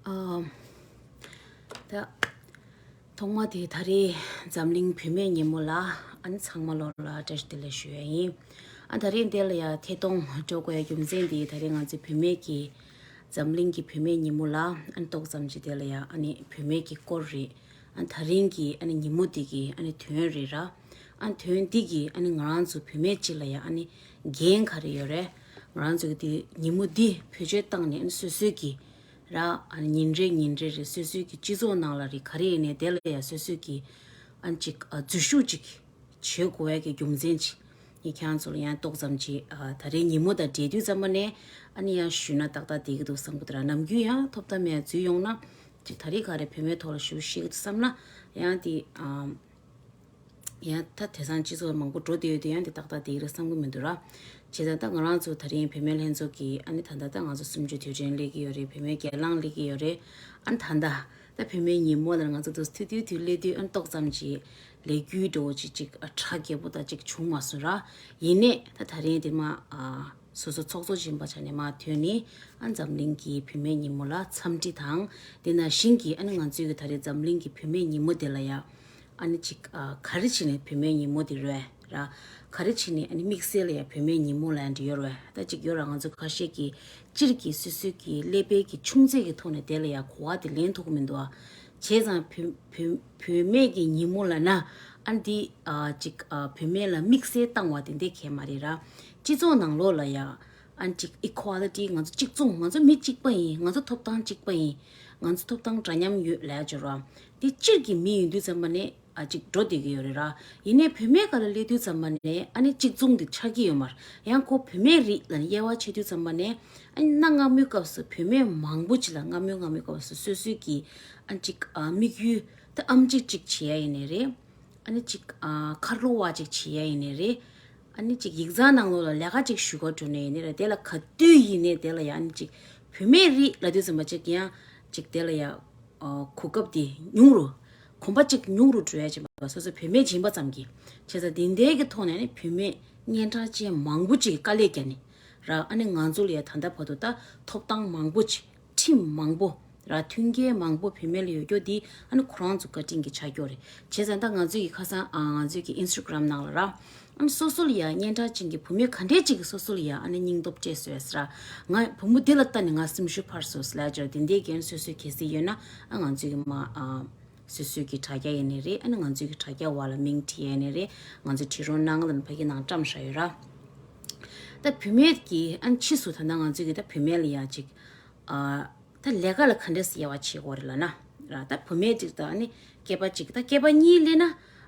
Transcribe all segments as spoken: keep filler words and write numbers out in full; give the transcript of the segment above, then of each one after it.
ཨ། ད། ཐོག་མ་དེ་ད་རེས་འཛམ་གླིང་བུད་མེད་ཉིན་མོ་ལ་ཨ་ནི་ཚང་མ་ལོ་ལ་བཀྲ་ཤིས་བདེ་ལེགས་ཞུ་ཡ་ཡིན། ཨ་ད་རེས་འདི་ལ་ཡ་ཐད་གཏོང་འགྲོ་དགོས་ཡ་རྒྱུ་མཚན་དེ་ད་རེས་ང་ཚོའི་བུད་མེད་ཀྱི་འཛམ་གླིང་གི་བུད་མེད་ཉིན་མོ་ལ་ཨ་ནི་ཏོག་ཙམ་ཅིག་དེ་ལ་ཡ་ཨ་ནི་བུད་མེད་ཀྱི་སྐོར་རེད། ཨ་ད་རིང་གི་ཨ་ནི་ཉིན་མོ་དེ་གི་ཨ་ནི་དོན་རེད་ར། ཨ་དོན་འདི་གི་ཨ་ནི་ང་རང་ཚོ་བུད་མེད་ཅིག་ལ་ཡ་ཨ་ནི་འགན་ག་རེ་ཡོད་རེད། ང་རང་ཚོ་གི་དེ་ཉིན་མོ་འདི་བེད་སྤྱོད་བཏང་ནས་ཨ་ནི་སོ་སོའི་གི་ར་ཨ་ནི་ཉིན་རེ་ཉིན་རེ་རེ་སོ་སོའི་གི་སྤྱི་ཚོགས་ནང་ལ་རེད་ག་རེ་ཡིན་ནའི་དེ་ལ་ཡ་སོ་སོའི་གི་ཨ་ནི་ཅིག་ཨ་འཛུལ་ཞུགས་ཅིག་བྱེད་དགོས་ཡ་གི་རྒྱུ་མཚན་ཅིག་ངས་ཁྱེད་རང་ཚོ་ལ་ཡང་ཏོག་ཙམ་ཅིག་ཨ་ད་རེས་ཉིན་མོ་དང་འབྲེལ་དུས་ཙམ་པ་ནས་ཨ་ནི་ཡང་ཞུས་ན་ཏག་ཏག་བསྡད་ཀྱི་འདུག་བསམ་གི་འདུག་ར། ནམ་རྒྱུན་ཡང་ཐོབ་ཐང་མེད་འཛུལ་ཡོང་ན་ཅིག་ད་རེས་ག་རེ་བུད་མེད་ཐོག་ལ་ཞུ་ཤེས་ཀྱི་འདུག་བསམ་ན་ཡང་དེ་ཨ། ཡང་ད་དེང་སང་སྤྱི་ཚོགས་མང་པོ་འགྲོ་བསྡད་ཡོད་དུས་ཡང་དེ་ཏག་ཏག་བསྡད་ཀྱི་རེད་བསམ་གྱི་མི་འདུག་ར། བྱས་ཙང་ད་ང་རང་ཚོ་ད་རིང་བུད་མེད་ལྷན་ཚོགས་ཀྱི་ཨ་ནི་ད་ལྟ་ད་ང་ཚོ་གསུམ་བཅུ་དུས་དྲན་སླེབས་ཀྱི་ཡོད་རེད། བུད་མེད་སྒེར་ལངས་སླེབས་ཀྱི་ཡོད་རེད། ཨ་ནི་ད་ལྟ་ད་བུད་མེད་ཉིན་མོ་ལ་ང་ཚོ་དུས་ཐུང་ཐུང་དུས་སླེབས་དུས་ཨ་ནི་ཏོག་ཙམ་ཅིག་ལས་འགུལ་འགྲོ་ཅིག་ཅིག་ཨ་གྲ་རྒྱས་པོ་ད་ཅིག་བྱུང་མ་སོང་ར། ཡིན་ནའི་ད་ད་རིང་དེ་མ་ཨ། སོ་སོ་ཚོགས་གཙོ་ཡིན་པ་ཆ་ནས་མར་ཐོན་ནས་ཨ་འཛམ་གླིང་གི་བུད་མེད་ཉིན་མོ་ལ་འཚམས་འདྲི་དང་དེ་ནང་བཞིན་གྱི་ཨ་ནི་ང་ཚོའི་གི་ད་རེས་འཛམ་གླིང་གི་བུད་མེད་ཉིན་མོ་དེ་ལ་ཡ་ཨ་ནི་ཅིག་ཨ་ག་རེ་བྱས་ནས་བུད་མེད་ཉིན་མོ་དེ་རེད་ར། ག་རེ་བྱས་ནས་ཨ་ནི་དམིགས་བསལ་ལ་ཡ་བུད་མེད་ཉིན་མོ་ལ་ཡ་འདི་ཡོད་རེད། ད་ཅིག་ཡོད་ར། ང་ཚོ་ཁ་ཤས་ཀྱིས་སྤྱིར་གྱི་སོ་སོའི་གི་ཀླད་པའི་གི་ཆུང་ཚད་ཀྱི་ཐོག་ནས་དེ་ལ་ཡ་གོ་བ་དེ་ལེན་ཐུབ་ཀྱི་མི་འདུག་ཨ། བྱས་ཙང་བུད་བུད་བུད་མེད་ཀྱི་ཉིན་མོ་ལབ་ན་ཨ་འདི་ཨ་ཅིག་ཨ་བུད་མེད་ལ་དམིགས་བསལ་བཏང་བ་དེ་འདྲ་གང་ཡང་མ་རེད་ར། སྤྱི་ཚོགས་ནང་ལོགས་ལ་ཡ་ཨ་ཅིག་equality ང་ཚོ་གཅིག་མཚུངས། ང་ཚོ་མི་གཅིག་པ་ཡིན། ང་ཚོ་ཐོབ་ཐང་གཅིག་པ་ཡིན། ང་ཚོ་ཐོབ་ཐང་འདྲ་མཉམ་ཡོད་ལབ་ཡ་ཅིག་ར། འདི་སྤྱིར་གྱི་མི་ཡིན་དུས་ཙམ་པ་ནས་ཨ་ཅིག་འགྲོ་བསྡད་ཀྱི་ཡོད་རེད་ར། ཡིན་ནའི་བུད་མེད་སྒང་ལ་སླེབས་དུས་ཙམ་པ་ནས་ཨ་ནི་གཅིག་མཚུངས་དེ་ཆགས་ཀྱི་ཡོད་མ་རེད། ཡང་ཁོ་བུད་མེད་རེད་ལབ་ནས་དབྱེ་བ་ཕྱེ་དུས་ཙམ་པ་ནས་ཨ་ནི་གནའ་སྔ་མོའི་སྐབས་སུ་བུད་མེད་མང་པོ་ཅིག་ལ་སྔ་མོའི་སྔ་མོའི་སྐབས་སུ་སོ་སོའི་གི་ཨ་ཅིག་ཨ་དམིགས་ཡུལ་ད་ཨམ་ཅིག་ཅིག་བྱེད་ཡ་ཡིན་ནའི་རེད། ཨ་ནི་ཅིག་ཨ་མཁར་ལོ་བ་ཅིག་བྱེད་ཡ་ཡིན་ནའི་རེད། ཨ་ནི་ཅིག་ཡིག་ཚང་ནང་ལོགས་ལ་ལས་ཀ་ཅིག་ཞུ་ག་འགྲོ་ནའི་ཡིན་ནའི་རེད། དེ་ལ་ག་དུས་ཡིན་ནའི་དེ་ལ་ཡ་ཨ་ནི་ཅིག་བུད་མེད་རེད་ལབ་དུས་ཙམ་པ་ཅིག་ཡང་ཅིག་དེ་ལ་ཡ་ཨ་གོ་སྐབས་དེ་ཉུང་རུ་གོམ་པ་ཅིག་ཉུང་རུ་འགྲོ་ཡ་ཅིག་སོ་སོ་བུད་མེད་ཡིན་པ་ཙམ་གྱིས། བྱས་ཙང་དེ་འདྲའི་གི་ཐོག་ནས་ཨ་ནི་བུད་མེད་སྙན་གྲགས་ཅན་མང་པོ་ཅིག་དཀའ་ལས་བརྒྱབ་ནས་ར། ཨ་ནི་ང་ཚོ་ལ་ཡ་ད་ལྟ་བར་དུ་ད་ཐོབ་ཐང་མང་པོ་ཅིག་ཁྲིམས་མང་པོ་ར་མཐུན་རྐྱེན་མང་པོ་བུད་མེད་ལ་ཡོད་རྒྱུ་འདི་ཨ་ནི་ཁོ་རང་ཚོ་བཀའ་དྲིན་གྱི་ཆ་རྒྱུ་རེད། བྱས་ཙང་ད་ང་ཚོའི་གི་ཁ་སང་ཨ་ང་ཚོའི་གི་Instagram་ནང་ལ་ར། ཨ་ནི་སོ་སོ་ལ་ཡ་སྙན་གྲགས་ཅན་གྱི་བུད་མེད་ག་འདྲས་ཅིག་གི་སོ་སོ་ལ་ཡ་ཨ་ནི་སྙིང་སྟོབས་སྤྲད་སོང་ཟེར་ར། ང་བུ་མོ་འདི་ལ་ལྟ་ནས་ང་སེམས་ཤུགས་འཕར་སོང་ཟེར་ལབ་ཅིག་ར། དེ་འདྲའི་གི་ཨ་ནི་སོ་སོའི་གལ་སྲིད་ཡོད་ན་ཨ་ང་ཚོའི་གི་མ་ཨ། སོ་སོའི་གི་དྲ་རྒྱ་ཡིན་ནའི་རེད། ཨ་ནི་ང་ཚོའི་གི་དྲ་རྒྱ་བར་ལ་མིང་བྲིས་ཡ་ཡིན་ནའི་རེད། ང་ཚོས་བྲིས་རོགས་གནང་ལབ་ནས་ཕ་གི་ནང་བཀྲམ་བཞག་ཡོད་ར། ད་བུད་མེད་ཀྱི་ཨ་ནི་ཕྱིས་སུ་ད་ལྟ་ང་ཚོའི་གི་ད་བུད་མེད་ལ་ཡ་ཅིག་ཨ་ད་ལས་ཀ་ལ་ག་འདྲས་སེ་དབྱེ་བ་ཕྱེ་དགོས་རེད་ལབ་ན་ར། ད་བུད་མེད་ཅིག་དང་ཨ་ནི་སྐྱེས་པ་ཅིག་ད་སྐྱེས་པ་གཉིས་སླེབས་ན་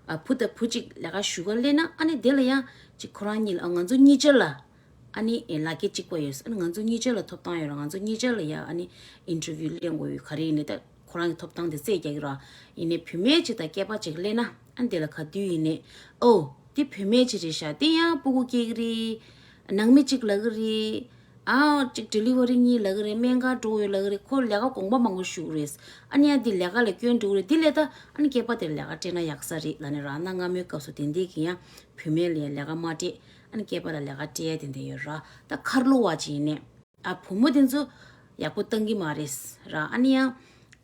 ཨ་བུ་དང་བུ་ཅིག་ལས་ཀ་ཞུ་ག་སླེབས་ན་ཨ་ནི་དེ་ལ་ཡ་ཅིག་ཁོ་རང་གཉིས་ལ་ཨ་ང་ཚོ་གཉིས་ཆ་ལ་ཨ་ནི་ཨེ་ལག་ཁྱེར་གཅིག་པ་ཡོད། ཨ་ནི་ང་ཚོ་གཉིས་ཆ་ལ་ཐོབ་ཐང་ཡོད་ར། ང་ཚོ་གཉིས་ཆ་ལ་ཡ་ཨ་ནི་interview་ལེན་དགོས་ཡོད། ག་རེ་ཡིན་ནའི་ད་ཁོ་རང་གི་ཐོབ་ཐང་དེ་རྩད་རྒྱག་གི་ར། ཡིན་ནའི་བུད་མེད་ཅིག་དང་སྐྱེས་པ་ཅིག་སླེབས་ན་ཨ་ནི་དེ་ལ་ག་དུས་ཡིན་ནའི་ཨོ་དེ་བུད་མེད་ཅིག་རེད་ཤག་དེ་ཡང་སྤུ་གུ་སྐྱེ་གི་རེད། ནང་མི་གཅིག་ལབ་གི་རེད། ཨའོ་གཅིག་delivery་གཉིས་ལབ་གི་རེད། སྨན་ཁང་འགྲོ་ཡོད་ལབ་གི་རེད། ཁོ་ལས་ཀ་གོང་པ་མང་པོ་ཞུ་གི་རེད། ཨ་ནི་ཡང་འདི་ལས་ཀ་ལ་སྐྱོན་འགྲོ་གི་རེད། འདི་ལས་ད་ཨ་ནི་སྐྱེས་པ་དེར་ལས་ཀ་སྤྲད་ན་ཡག་ས་རེད་ལབ་ནས་ར། གནའ་སྔ་མོའི་སྐབས་སུ་དེ་འདྲས་ཀྱི་ཡང་བུད་མེད་ལ་ཡང་ལས་ཀ་མ་སྤྲད། ཨ་ནི་སྐྱེས་པ་ལ་ལས་ཀ་སྤྲད་ཡ་དེ་འདྲས་ཡོད་ར། ད་མཁར་ལོ་བ་ཅིག་ཡིན་ནས་ཨ་བུ་མོ་དེ་ཚོ་ཡག་པོ་བཏང་གི་མ་རེད་ར། ཨ་ནི་ཡང་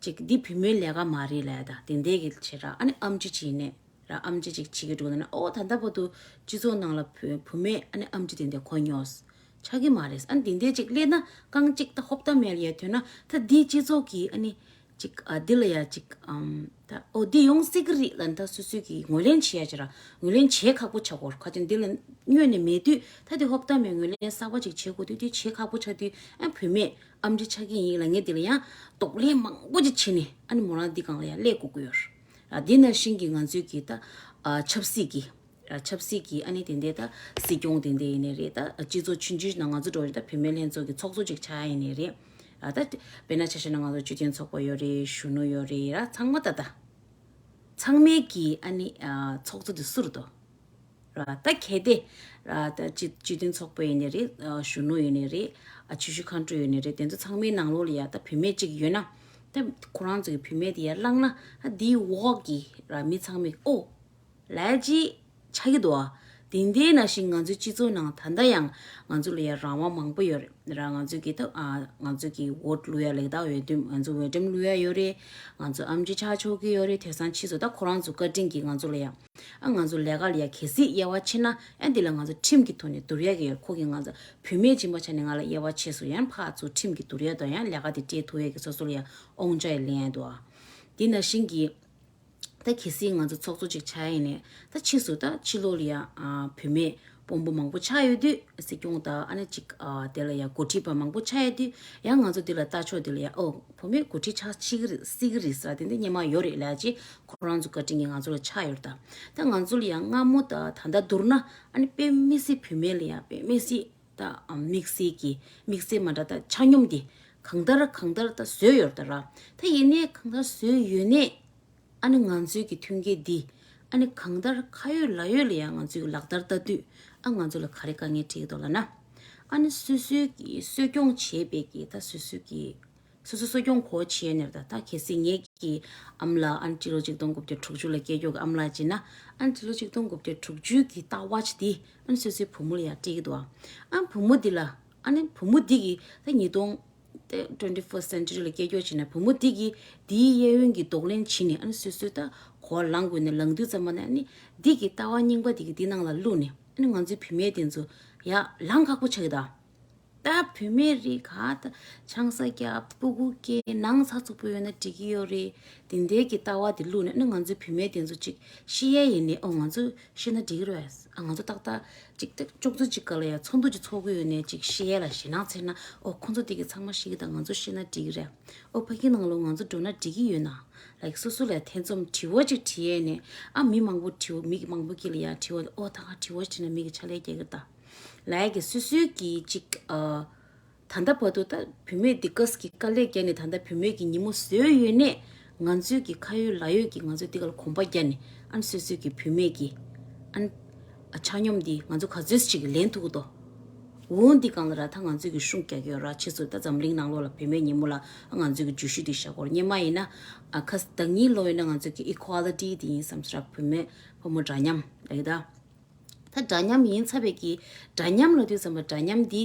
ཅིག་འདི་བུད་མེད་ལས་ཀ་མ་རེད་ལབ་ཡ་ད་དེ་འདྲས་ཀྱི་བྱེད་ར། ཨ་ནི་ཨམ་ཆི་ཅིག་ཡིན་ནས། ར་ཨམ་ཆི་ཅིག་བྱེད་ཀྱི་འདུག་ན་ཨོ་ད་ལྟ་བར་དུ་སྤྱི་ཚོགས་ནང་ལ་བུ་བུད་མེད་ཨ་ནི་ཨམ་ཆི་དེ་འདྲ་གོ་མྱོང་། ཆགས་ཀྱི་མ་རེད། ཨ་ནི་དེ་འདྲས་ཅིག་སླེབས་ན་རྐང་གཅིག་ད་ཧོབ་ཏ་མེལ་ཡ་ཐོན་ན་ད་འདིའི་སྤྱི་ཚོགས་ཀྱི་ཨ་ནི་ཅིག་ཨ་འདི་ལ་ཡ་ཅིག་ཨམ་ད་ཨོ་འདི་ཡོང་སྲིད་ཀྱི་རེད་ལབ་ད་སོ་སོའི་གི་ངོས་ལེན་བྱེད་ཡ་ཅིག་ར་ངོས་ལེན་བྱེད་ཁག་པོ་ཆགས་གོ། ཁ་ཅིག་འདི་ལ་སྔོན་ནས་མེད་དུས་ད་དེ་ཧོབ་ཏ་མེལ་ངོས་ལེན་གསར་པ་ཅིག་བྱེད་དགོས་དུས་དེ་བྱེད་ཁག་པོ་ཆགས་དུས་ཨ་བུད་མེད་ཨམ་ཆི་ཆགས་ཀྱི་ཡིན་ལབ་ངས་འདི་ལ་ཡང་གདོང་ལེན་མང་པོ་ཅིག་བྱེད་ནས་ཨ་ནི་མོ་རང་འདི་སྒང་ལ་ཡ་སླེབས་དགོས་ཀྱི་ཡོད་ར། ཨ་དེ་ནང་བཞིན་གྱི་ང་ཚོའི་གི་ད་ཨ་ཆབ་སྲིད་ཀྱི་ཨ་ཆབ་སྲིད་ཀྱི་ཨ་ནི་དེ་འདྲའི་ད་སྲིད་སྐྱོང་དེ་འདྲ་ཡིན་ནའི་རེད། ད་སྤྱི་ཚོགས་ཆུང་ཆུང་ནང་ང་ཚོ་འགྲོ་རེད། ད་བུད་མེད་ལྷན་ཚོགས་ཀྱི་ཚོགས་གཙོ་ཅིག་ཆགས་ཡ་ཡིན་ནའི་རེད། ཨ་ད་དཔེར་ན་ཆ་བཞག་ན་ང་ཚོ་སྤྱི་མཐུན་ཚོགས་པ་ཡོད་རེད། གཞོན་ནུ་ཡོད་རེད། ར་ཚང་མ་ད་ད་ཚང་མའི་གི་ཨ་ནི་ཨ་ཚོགས་གཙོ་དེ་སུ་རེད་དོ། ར་ད་གལ་ཏེ་ར་ད་སྤྱི་སྤྱི་མཐུན་ཚོགས་པ་ཡིན་ནའི་རེད། ཨ་གཞོན་ནུ་ཡིན་ནའི་རེད། ཨ་ཆུ་ཤུར་མཁའ་འགྲོ་ཡིན་ནའི་རེད། དེ་ཚོ་ཚང་མའི་ནང་ལོགས་ལ་ཡ་ད་བུད་མེད་ཅིག་ཡོད་ན་ད་ཁོ་རང་ཚོ་གི་བུད་མེད་དེ་ཡར་བླངས་ན་ཨ་དེའི་འོག་གི་ར་མི་ཚང་མས་ཨོ་ལས་ཅི་ཆགས་ཀྱི་འདུག་ཨ། དེ་འདྲའི་ནང་བཞིན་ང་ཚོའི་སྤྱི་ཚོགས་ནང་ད་ལྟ་ཡང་ང་ཚོ་ལ་ཡང་རང་དབང་མང་པོ་ཡོད་རེད་ར། ང་ཚོ་གི་ད་ཨ་ང་ཚོ་གི་འོ་བླུག་ཡ་ལེགས་ད་འོས་འདེམས་ང་ཚོ་འོས་འདེམས་བླུག་ཡ་ཡོད་རེད། ང་ཚོ་ཨེམ་ཆི་ཆགས་ཆོག་གི་ཡོད་རེད། དེང་སང་ཕྱིས་སུ་ད་ཁོ་རང་ཚོ་བཀའ་དྲིན་གྱིས་ང་ཚོ་ལ་ཡང་ཨ་ང་ཚོ་ལས་ཀ་ལ་ཡང་གལ་སྲིད་དབྱེ་བ་ཕྱེ་ན་ཨ་འདི་ལ་ང་ཚོ་ཁྲིམས་ཀྱི་ཐོག་ནས་བསྡུར་ཡ་གི་ཡོད། ཁོ་གིས་ང་ཚོ་བུད་མེད་ཡིན་པ་ཆ་ནས་ང་ལ་དབྱེ་བ་ཕྱེ་སོང་ཡང་ཕར་ཚུར་ཁྲིམས་ཀྱི་བསྡུར་ཡ་དང་ཡང་ལས་ཀ་དེ་སྤྲད་ཐུབ་ཡ་གི་སོ་སོ་ལ་ཡང་དབང་ཆ་ཡང་ལེན་ཡ་འདུག་ཨ། དེ་ནང་བཞིན་གྱི། ད་གལ་སྲིད་ང་ཚོ་ཚོགས་གཙོ་ཅིག་ཆགས་ཡིན་ནས་ད་ཕྱིས་སུ་ད་ཕྱི་ལོགས་ལ་ཡང་ཨ་བུད་མེད་དཔོན་པོ་མང་པོ་ཆགས་ཡོད་དུས་སྲིད་སྐྱོང་དང་ཨ་ནི་ཅིག་ཨ་དེ་ལ་ཡང་འགོ་ཁྲིད་པ་མང་པོ་ཆགས་ཡོད་དུས་ཡང་ང་ཚོ་འདི་ལ་ལྟ་ཕྱོགས་འདི་ལ་ཡང་ཨོ་བུད་མེད་འགོ་ཁྲིད་ཆགས་སྲིད་ཀྱི་རེད་སྲིད་ཀྱི་རེད་ཟེར་དེ་འདྲ་སྔོན་མ་ཡོད་རེད་ལབ་ཅིག་ཁོ་རང་ཚོ་བཀའ་དྲིན་གྱིས་ང་ཚོ་ལ་ཆགས་ཡོད་རེད། ད་ད་ང་ཚོ་ལ་ཡང་སྔ་མོ་དང་ད་ལྟ་བསྡུར་ན་ཨ་ནི་དཔེ་མི་སྲིད་བུད་མེད་ལ་ཡང་དཔེ་མི་སྲིད་ད་དམིགས་བསལ་གྱི་དམིགས་བསལ་མ་འདྲ་ད་ཆ་སྙོམས་དེ་གང་ལྟར་གང་ལྟར་ད་བཟོས་ཡོད་རེད་ད་ར། ད་ཡིན་ནའི་གང་ལྟར་བཟོས་ཡོད་ནའི། ཨ་ནི་ང་ཚོའི་གི་མཐུན་རྐྱེན་འདི་ཨ་ནི་གང་ལྟར་ཁ་ཡོད་ལག་ཡོད་ལ་ཡང་ང་ཚོའི་གི་ལག་བསྟར་ལྟ་དུས་ཨ་ང་ཚོ་ལ་ག་རེ་དཀའ་ངལ་འཕྲད་ཀྱི་འདུག་ལབ་ན། ཨ་ནི་སོ་སོའི་གི་གསོ་སྐྱོང་བྱེད་པའི་གི་ད་སོ་སོའི་གི་སོ་སོ་གསོ་སྐྱོང་གོ་བྱེད་ནས་ད་ད་གལ་སྲིད་ངེད་ཀྱི་ཨ་མ་ལགས་ཨ་ནི་སྤྱི་ལོ་ཆིག་སྟོང་དགུ་བརྒྱ་དྲུག་ཅུ་ལ་སྐྱེས་རྒྱུ་གི་ཨ་མ་ལགས་བྱས་ན་ཨ་ནི་སྤྱི་ལོ་ཆིག་སྟོང་དགུ་བརྒྱ་དྲུག་ཅུ་གི་ལྟ་བ་ཅིག་དེ་ཨ་ནི་སོ་སོའི་བུ་མོ་ལ་ཡང་སྤྲད་ཀྱི་འདུག་ཨ་ནི་བུ་མོ་འདི་ལ་ཨ་ནི་བུ་མོ་འདི་གི་ད་ཉིས་སྟོང་། ཏེ་twenty first century ལ་སྐྱེ་སྐྱོ་བྱས་ན་བུ་མོ་འདི་གིས་འདིའི་གཡས་གཡོན་གྱི་གདོང་ལེན་བྱས་ནས་ཨ་ནི་སོ་སོའི་ད་གོ་བ་ལེན་དགོས་ནས་ལེན་དུས་ཙམ་པ་ནས་ཨ་ནི་འདི་གི་ལྟ་བ་རྙིང་པ་འདི་གི་འདི་ནང་ལ་བླུགས་ནས་ཨ་ནི་ང་ཚོའི་བུད་མེད་དེ་ཚོ་ཡ་ལང་ཁག་པོ་ཆགས་ཀྱི་ད། ད་བུད་མེད་རིགས་ག་ད་ཆང་ས་རྒྱབ་སྤུ་གུ་སྐྱེ་ནང་ཚ་ཚུགས་པོ་ཡོད་ན་འགྲིག་གི་ཡོད་རེད། དེ་འདྲའི་གི་ལྟ་བ་དེ་བླུགས་ནས་ཨ་ནི་ང་ཚོའི་བུད་མེད་དེ་ཚོ་ཅིག་ཤི་ཡས་ཡིན་ནས་ཨོ་ང་ཚོ་ཤི་ན་འགྲིག་གི་རེད། ཨ་ང་ཚོ་ཏག་ཏག་ཅིག་ཏག་ཅོག་ཙེ་གཅིག་སྒང་ལ་ཡ་ཚོགས་འདུ་ཅིག་ཚོགས་ཀྱི་ཡོད་ནས་ཅིག་ཤི་ཡས་ལ་ཞེད་སྣང་ཚེར་ན་ཨོ་ཁོ་ཚོ་དེ་གི་ཚང་མ་ཤི་གི་དང་ང་ཚོ་ཤི་ན་འགྲིག་གི་རེད། ཨོ་ཕ་གི་ནང་ལོགས་ང་ཚོ་འགྲོ་ན་འགྲིག་གི་ཡོད་ན། ལའིག་སོ་སོ་ལ་ཐེ་ཚོམ་དྲི་བ་ཅིག་དྲི་ཡས་ནས་ཨ་མི་མང་པོ་དྲི་བ་མི་མང་པོ་དཀྱིལ་ལ་ཡ་དྲི་བ་ཨོ་ད་ག་དྲི་བ་ཅིག་དྲིས་ན་མི་གི་ཕྱག་ལས་རྒྱག་གི་ད། ལའིག་གི་སོ་སོའི་གི་ཅིག་ཨ། ད་ལྟ་བར་དུ་ད་བུད་མེད་འདི་ག་ས་གི་དཀའ་ལས་བརྒྱབ་ནས་ད་ལྟ་བུད་མེད་ཀྱི་ཉིན་མོ་བཟོས་ཡོད་ནས་ང་ཚོའི་གི་ཁ་ཡོད་ལག་ཡོད་ཀྱི་ང་ཚོའི་འདི་ག་ལ་གོམ་པ་བརྒྱབ་ནས་ཨ་ནི་སོ་སོའི་གི་བུད་མེད་ཀྱི་ཨ་ནི་ཆ་སྙོམས་འདི་ང་ཚོ་ག་ཚོད་ཅིག་ལེན་ཐུབ་ཀྱི་འདུག་འོ་འདི་སྒང་ལ་ར་ད་ང་ཚོའི་གི་ཤུགས་རྒྱག་གི་ཡོད་ར། ཕྱིས་སུ་ད་འཛམ་གླིང་ནང་ལོགས་ལ་བུད་མེད་ཉིན་མོ་ལ་ང་ཚོའི་གི་བརྗོད་གཞི་འདི་བཞག་གོ་ར། སྔོན་མ་ཡིན་ན་ཨ་ཁ་ཟླ་གཉིས་ལོ་ཡིན་ན་ང་ཚོའི་གི་equality་འདི་ཡིན་བསམ་ས་ར། བུད་མེད་ཕོ་མོ་འདྲ་མཉམ་རེད་ད། ད་འདྲ་མཉམ་ཡིན་ཚར་བའི་གི་འདྲ་མཉམ་ལབ་དུས་ཙམ་པ་འདྲ་མཉམ་འདི་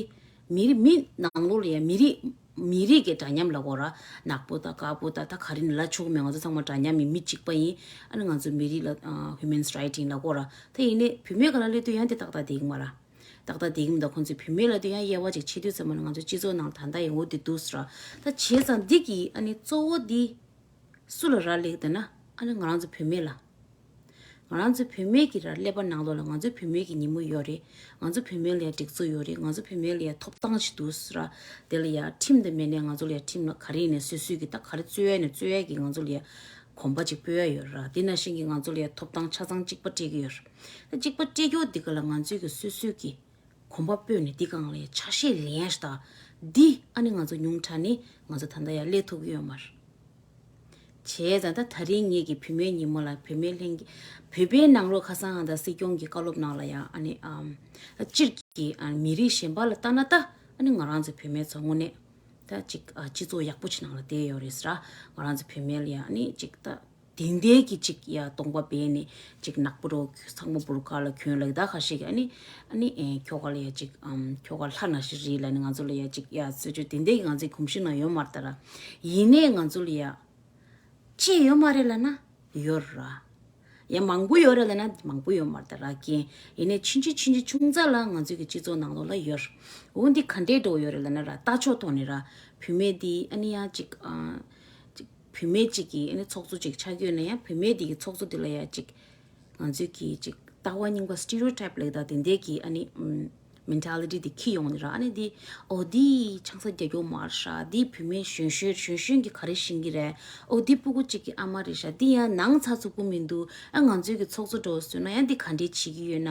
མི་རིགས་མི་ནང་ལོགས་ལ་ཡང་མི་རིགས་མི་རིགས་ཀྱི་འདྲ་མཉམ་ལབ་དགོས་ར། ནག་པོ་དང་དཀར་པོ་དང་ད་ག་རེ་ནི་ལབ་ཆོག་གི་མེད། ང་ཚོ་ཚང་མ་འདྲ་མཉམ་ཡིན། མི་གཅིག་པ་ཡིན། ཨ་ནི་ང་ཚོ་མི་རིགས་ལ་ཨ་women's right་ཡིན་ལབ་དགོས་ར། ད་ཡིན་ནའི་བུད་མེད་སྒང་ལ་སླེབས་དུས་ཡང་དེ་ཏག་ཏག་བསྡད་ཀྱི་མ་ར། ཏག་ཏག་བསྡད་ཀྱི་མི་འདུག་ཁོང་ཚོས་བུད་མེད་ལབ་དུས་ཡང་དབྱེ་བ་ཅིག་ཕྱེ་དུས་ཙམ་པ་ནི་ང་ཚོ་སྤྱི་ཚོགས་ནང་ལ་ད་ལྟ་ཡང་འོ་དེ་འདུག་ཟེར་ར། ད་བྱས་ཙང་འདི་གི་ཨ་ནི་གཙོ་བོ་འདི་སུ་ལ་རག་ལས་ཀྱི་འདུག་ན་ཨ་ནི་ང་རང་ཚོ་བུད་མེད་ལ། ང་རང་ཚོའི་བུད་མེད་ཀྱི་ར་ཀླད་པ་ནང་ལོགས་ལ་ང་ཚོའི་བུད་མེད་ཀྱི་ཉིན་མོ་ཡོད་རེད། ང་ཚོ་བུད་མེད་ལ་ཡ་སྒྲིག་འཛུགས་ཡོད་རེད། ང་ཚོ་བུད་མེད་ལ་ཡ་ཐོབ་ཐང་ཞིག་འདུག་ཟེར་ར། དེ་ལ་ཡ་ཁྲིམས་དང་མེད་ནས་ང་ཚོ་ལ་ཡ་ཁྲིམས་ལ་ག་རེ་ཡིན་ནས་སོ་སོའི་གི་ད་ག་རེ་རྩོད་ཡ་ནས་རྩོད་ཡ་གི་ང་ཚོ་ལ་ཡ་གོམ་པ་ཅིག་སྤོ་ཡ་ཡོད་ར། དེ་ནང་བཞིན་གི་ང་ཚོ་ལ་ཡ་ཐོབ་ཐང་ཆ་ཚང་གཅིག་པ་སྤྲད་ཀྱི་ཡོད་ར། ད་གཅིག་པ་སྤྲད་རྒྱུ་འདི་ག་ལ་ང་ཚོའི་གི་སོ་སོའི་གི་གོམ་པ་སྤོས་ནས་འདི་སྒང་ལ་ཡ་ཆ་ཤས་ལེན་ཡ་ཞིག་ད། འདི་ཨ་ནི་ང་ཚོ་ཉུང་དྲགས་ནི་ང་ཚོ་ད་ལྟ་ཡ་སླེབས་ཐུབ་ཀྱི་ཡོད་མ་རེད། བྱས་ཙང་ད་ད་རིང་ངེད་ཀྱི་བུད་མེད་ཉིན་མོ་ལ་བུད་མེད་ལྷན་རྒྱས་བོད་པའི་ནང་ལོགས་ཁ་སང་ད་སྲིད་སྐྱོང་གི་བཀའ་སློབ་ནང་ལ་ཡང་ཨ་ནི་ཨམ་ད་སྤྱིར་གྱི་ཨ་མི་རིགས་གཞན་པ་ལ་ལྟ་ན་ད་ཨ་ནི་ང་རང་ཚོ་བུད་མེད་ཚོ་དངོས་གནས་ད་ཅིག་ཨ་སྤྱི་ཚོགས་ཡག་པོ་ཅིག་ནང་ལ་བསྡད་ཡོད་རེད་ཟེར། ང་རང་ཚོ་བུད་མེད་ལ་ཡང་ཨ་ནི་ཅིག་ད་དེ་འདྲའི་གི་ཅིག་ཡ་སྟོང་པ་སྦས་ནས་ཅིག་ནག་པོ་རོ་ཚང་མ་བུར་ཁ་ལ་གྱོན་ལ་ད་ཁ་ཤས་ཀྱི་ཨ་ནི་ཨ་ནི་ཨེ་ཁྱོ་ག་ལ་ཡ་ཅིག་ཨམ་ཁྱོ་ག་ལྷ་ན་ཞིག་རེད་ལ་ནི་ང་ཚོ་ལ་ཡ་ཅིག་ཡ་རྩོད་རྒྱུ་དེ་འདྲའི་གི་ང་ཚོའི་གོམས་གཤིས་ནང་ཡོད་མ་རེད་ད་ར། ཡིན་ནའི་ང་ཚོ་ལ་ཡ་ཅི་ཡོད་མ་རེད་ལབ་ན་ཡོད་ར། ཡ་མང་པོ་ཡོད་རེད་ལབ་ན་མང་པོ་ཡོད་མ་རེད་ད་ར་རྐྱེན། ཡིན་ནའི་ཕྱིན་ཅི་ཕྱིན་ཅི་ཆུང་ཙག་ལ་ང་ཚོའི་གི་སྤྱི་ཚོགས་ནང་ལོགས་ལ་ཡོད་ར། འོ་འདི་ག་འདྲའི་འགྲོ་ཡོད་རེད་ལབ་ན་ར་ལྟ་ཕྱོགས་ཐོག་ནས་ར་བུད་མེད་འདི་ཨ་ནི་ཡང་ཅིག་ཨ་ཅིག་བུད་མེད་ཅིག་གི་ཨ་ནི་ཚོགས་གཙོ་ཅིག་ཆགས་ཀྱི་ཡོད་ན་ཡང་བུད་མེད་འདི་གི་ཚོགས་གཙོ་འདི་ལ་ཡང་ཅིག་ང་ཚོའི་གི་ཅིག་ལྟ་བ་རྙིང་པ་stereotype་ལབ་ད་དེ་འདྲའི་གི་ཨ་ནི་ཨམ་mentality་འདི་འཁྱེར་ཡོང་ནི་ར། ཨ་ནི་འདི་ཨོ་འདི་ཆང་ས་རྒྱག་རྒྱུ་མ་རེད་ཤག་འདི་བུད་མེད་གཞོན་གཞོན་གཞོན་གཞོན་གི་ག་རེ་ཤེས་ཀྱི་རེད། ཨོ་འདི་སྤུ་གུ་གཅིག་གི་ཨ་མ་རེད་ཤག་འདི་ཡང་ནང་ཚ་ཚུགས་པོ་མི་འདུག་ཨ་ང་ཚོའི་གི་ཚོགས་གཙོ་འགྲོ་བཟོས་ན་ཡང་འདི་ག་འདྲས་བྱེད་ཀྱི་ཡོད་ན།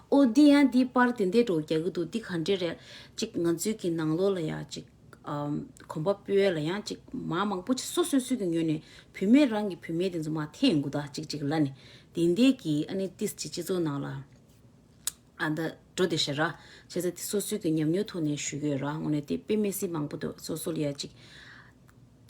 ཨོ་འདི་ཡང་འདི་པར་དེ་འདྲས་འགྲོ་རྒྱག་གི་འདུག་འདི་ག་འདྲས་རེད། གཅིག་ང་ཚོའི་གི་ནང་ལོགས་ལ་ཡང་གཅིག་ཨམ་གོམ་པ་སྤོས་ལ་ཡང་གཅིག་མ་མང་པོ་ཅིག་སོ་སོ་སོ་གི་ངོས་ནས་བུད་མེད་རང་གི་བུད་མེད་དེ་ཚོ་མ་འཐེན་དགོས་ད་གཅིག་གཅིག་ལ་ནི་དེ་འདྲས་གི་ཨ་ནི་ཏིས་ཅིག་སྤྱི་ཚོགས་ནང་ལ་ཨ་ད་འགྲོ་དེ་ཤ་ར། བྱས་ཙང་དེ་སོ་སོའི་གི་ཉམས་མྱོང་ཐོག་ནས་ཞུ་གི་ཡོད་ར། དངོས་གནས་དེ་དཔེ་མི་སྲིད་མང་པོ་འདུག་སོ་སོ་ལ་ཡ་ཅིག་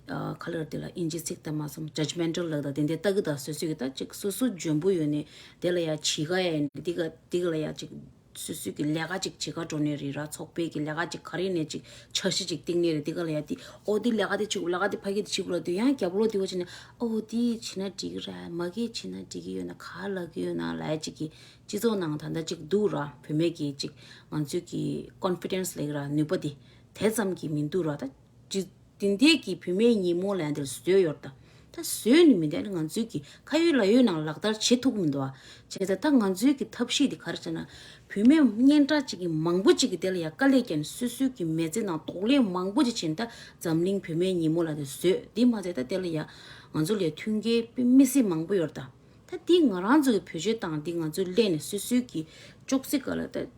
ཨ་ག་ལ་དེ་ལ་དབྱིན་ཇི་ཚིག་ད་མ་སོང་judgmental ལབ་ད་དེ་འདྲ་ལྟ་གི་ད་སོ་སོ་གི་ད་ཅིག་སོ་སོ་འཇོན་པོ་ཡོད་ནས་དེ་ལ་ཡ་བྱེད་ག་ཡ་ཡིན་དེ་ག་དེ་ག་ལ་ཡ་ཅིག་སོ་སོ་གི་ལས་ཀ་ཅིག་བྱེད་ག་འགྲོ་ནས་རེད་ར། ཚོགས་པའི་གི་ལས་ཀ་ཅིག་ག་རེ་ནས་ཅིག་འཆར་གཞི་ཅིག་བཏིང་ནས་རེད། དེ་ག་ལ་ཡ་དེ་ཨོ་དེ་ལས་ཀ་དེ་བྱེད་དགོས་ལས་ཀ་དེ་ཕ་གི་དེ་བྱེད་དགོས་ལ་དེ་ཡང་རྒྱབ་ལོག་དེ་བ་བྱེད་ནས་ཨོ་དེ་བྱེད་ན་འགྲིག་གི་ར་མ་གི་བྱེད་ན་འགྲིག་གི་ཡོད་ན་ག་ལ་གི་ཡོད་ན་ལ་ཡ་ཅིག་གི་སྤྱི་ཚོགས་ནང་ད་ལྟ་ཅིག་འདུག་ར། བུད་མེད་ཀྱི་ཅིག་ང་ཚོའི་གི་confidence ལབ་ཀྱི་ར་ནུས་པ་དེ་དེ་ཙམ་གྱི་མི་འདུག་ར། ད་ཅི་དེ་འདྲའི་གི་བུད་མེད་ཉིན་མོ་ལབ་ཡ་འདིར་བཟོས་ཡོད་ད། ད་བཟོས་ནི་མི་འདུག་ཨ་ནི་ང་ཚོའི་གི་ཁ་ཡོད་ལག་ཡོད་ནང་ལག་བསྟར་བྱེད་ཐུབ་མི་འདུག་ཨ། བྱས་ཙང་ད་ང་ཚོའི་གི་ཐབས་ཤེས་དེ་ག་རེ་བྱས་ན། བུད་མེད་སྙན་གྲགས་ཅིག་གི་མང་པོ་ཅིག་གི་དེ་ལ་ཡ་དཀའ་ལས་བརྒྱབ་ནས་སོ་སོའི་གི་མི་ཚེ་ནང་དོགས་ལས་མང་པོ་ཅིག་བྱས་ནས་ད་འཛམ་གླིང་བུད་མེད་ཉིན་མོ་ལབ་དེ་བཟོས། དེ་མ་ཚད་ད་དེ་ལ་ཡ་ང་ཚོ་ལ་མཐུན་རྐྱེན་དཔེ་མི་སྲིད་མང་པོ་ཡོད་ད། ད་འདི་ང་རང་ཚོ་གི་བེད་སྤྱོད་བཏང་འདི་ང་ཚོ་ལས་ནས་སོ་སོའི་གི་ཅོག་ཙེ་ག་ལ་ད།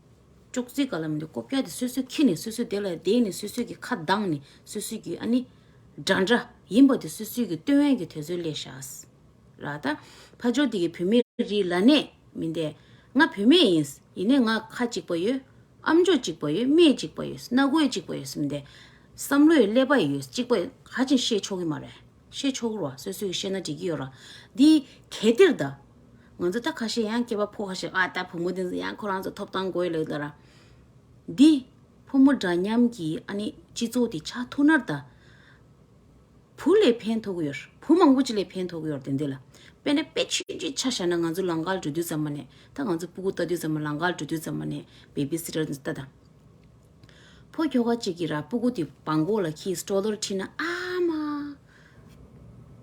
ཅོག་ཙེ་ག་ལ་མི་འདུག་ཀོ་པ་དེ་སོ་སོས་ཁྱེར་ནས་སོ་སོས་དེ་ལ་བསྡད་ནས་སོ་སོས་ཀྱི་ཁ་གདངས་ནས་སོ་སོས་ཀྱི་ཨ་ནི་འདྲ་འདྲ་ཡིན་པ་དེ་སོ་སོས་ཀྱི་སྟོན་ཡས་ཀྱི་དུས་ཚོད་སླེབས་ཤག་ར། ད་ཕ་ཇོ་དེ་གི་བུད་མེད་རིགས་ལ་ནས་མི་འདས། ང་བུད་མེད་ཡིན། ཡིན་ནས་ང་ཁ་གཅིག་པ་ཡོད། ཨམ་ཅོག་གཅིག་པ་ཡོད། མིག་གཅིག་པ་ཡོད། སྣ་སྒོ་གཅིག་པ་ཡོད་ཟེར་མི་འདས། བསམ་བློའི་ཀླད་པ་ཡོད་གཅིག་པ་ཡོད། ག་ཅིག་བཤད་ཆོག་གི་མ་རེད། བཤད་ཆོག་རོགས། སོ་སོས་བཤད་ན་འགྲིག་གི་ཡོད་ར། འདི་གལ་ཏེར་ད། ང་ཚོ་ད་ཁ་ཤས་ཡང་སྐྱེས་པ་ཕོ་ཁ་ཤས་ཨ་ད་བུ་མོ་དེ་ཚོ་ཡང་ཁོ་རང་ཚོ་ཐོབ་ཐང་དགོས་ལབ་ད་ར། འདི་ཕོ་མོ་འདྲ་མཉམ་གྱི་ཨ་ནི་སྤྱི་ཚོགས་དེ་ཆགས་ཐུབ་ན་ད། བུ་ལས་ཕན་ཐོགས་ཀྱི་ཡོད་ར། བུ་མང་པོ་ཅིག་ལས་ཕན་ཐོགས་ཀྱི་ཡོད་ར་དེ་འདི་ལ། དཔེར་ན་དཔེ་ཆུང་ཆུང་ཆ་བཞག་ན་ང་ཚོ་ལམ་ཁར་འགྲོ་དུས་ཙམ་པ་ནས་ད་ང་ཚོ་སྤུ་གུ་ལྟ་དུས་ཙམ་པ་ལམ་ཁར་འགྲོ་དུས་ཙམ་པ་ནས་བེ་བི་སི་ཊར་ལྟ་ད། ཕོ་ཁྱོ་ག་ཅིག་གིས་ར་སྤུ་གུ་དེ་བང་གོ་ལ་ཁྱེར་སི་ཊོ་ལར་ཁྲིད་ན་ཨ་མ།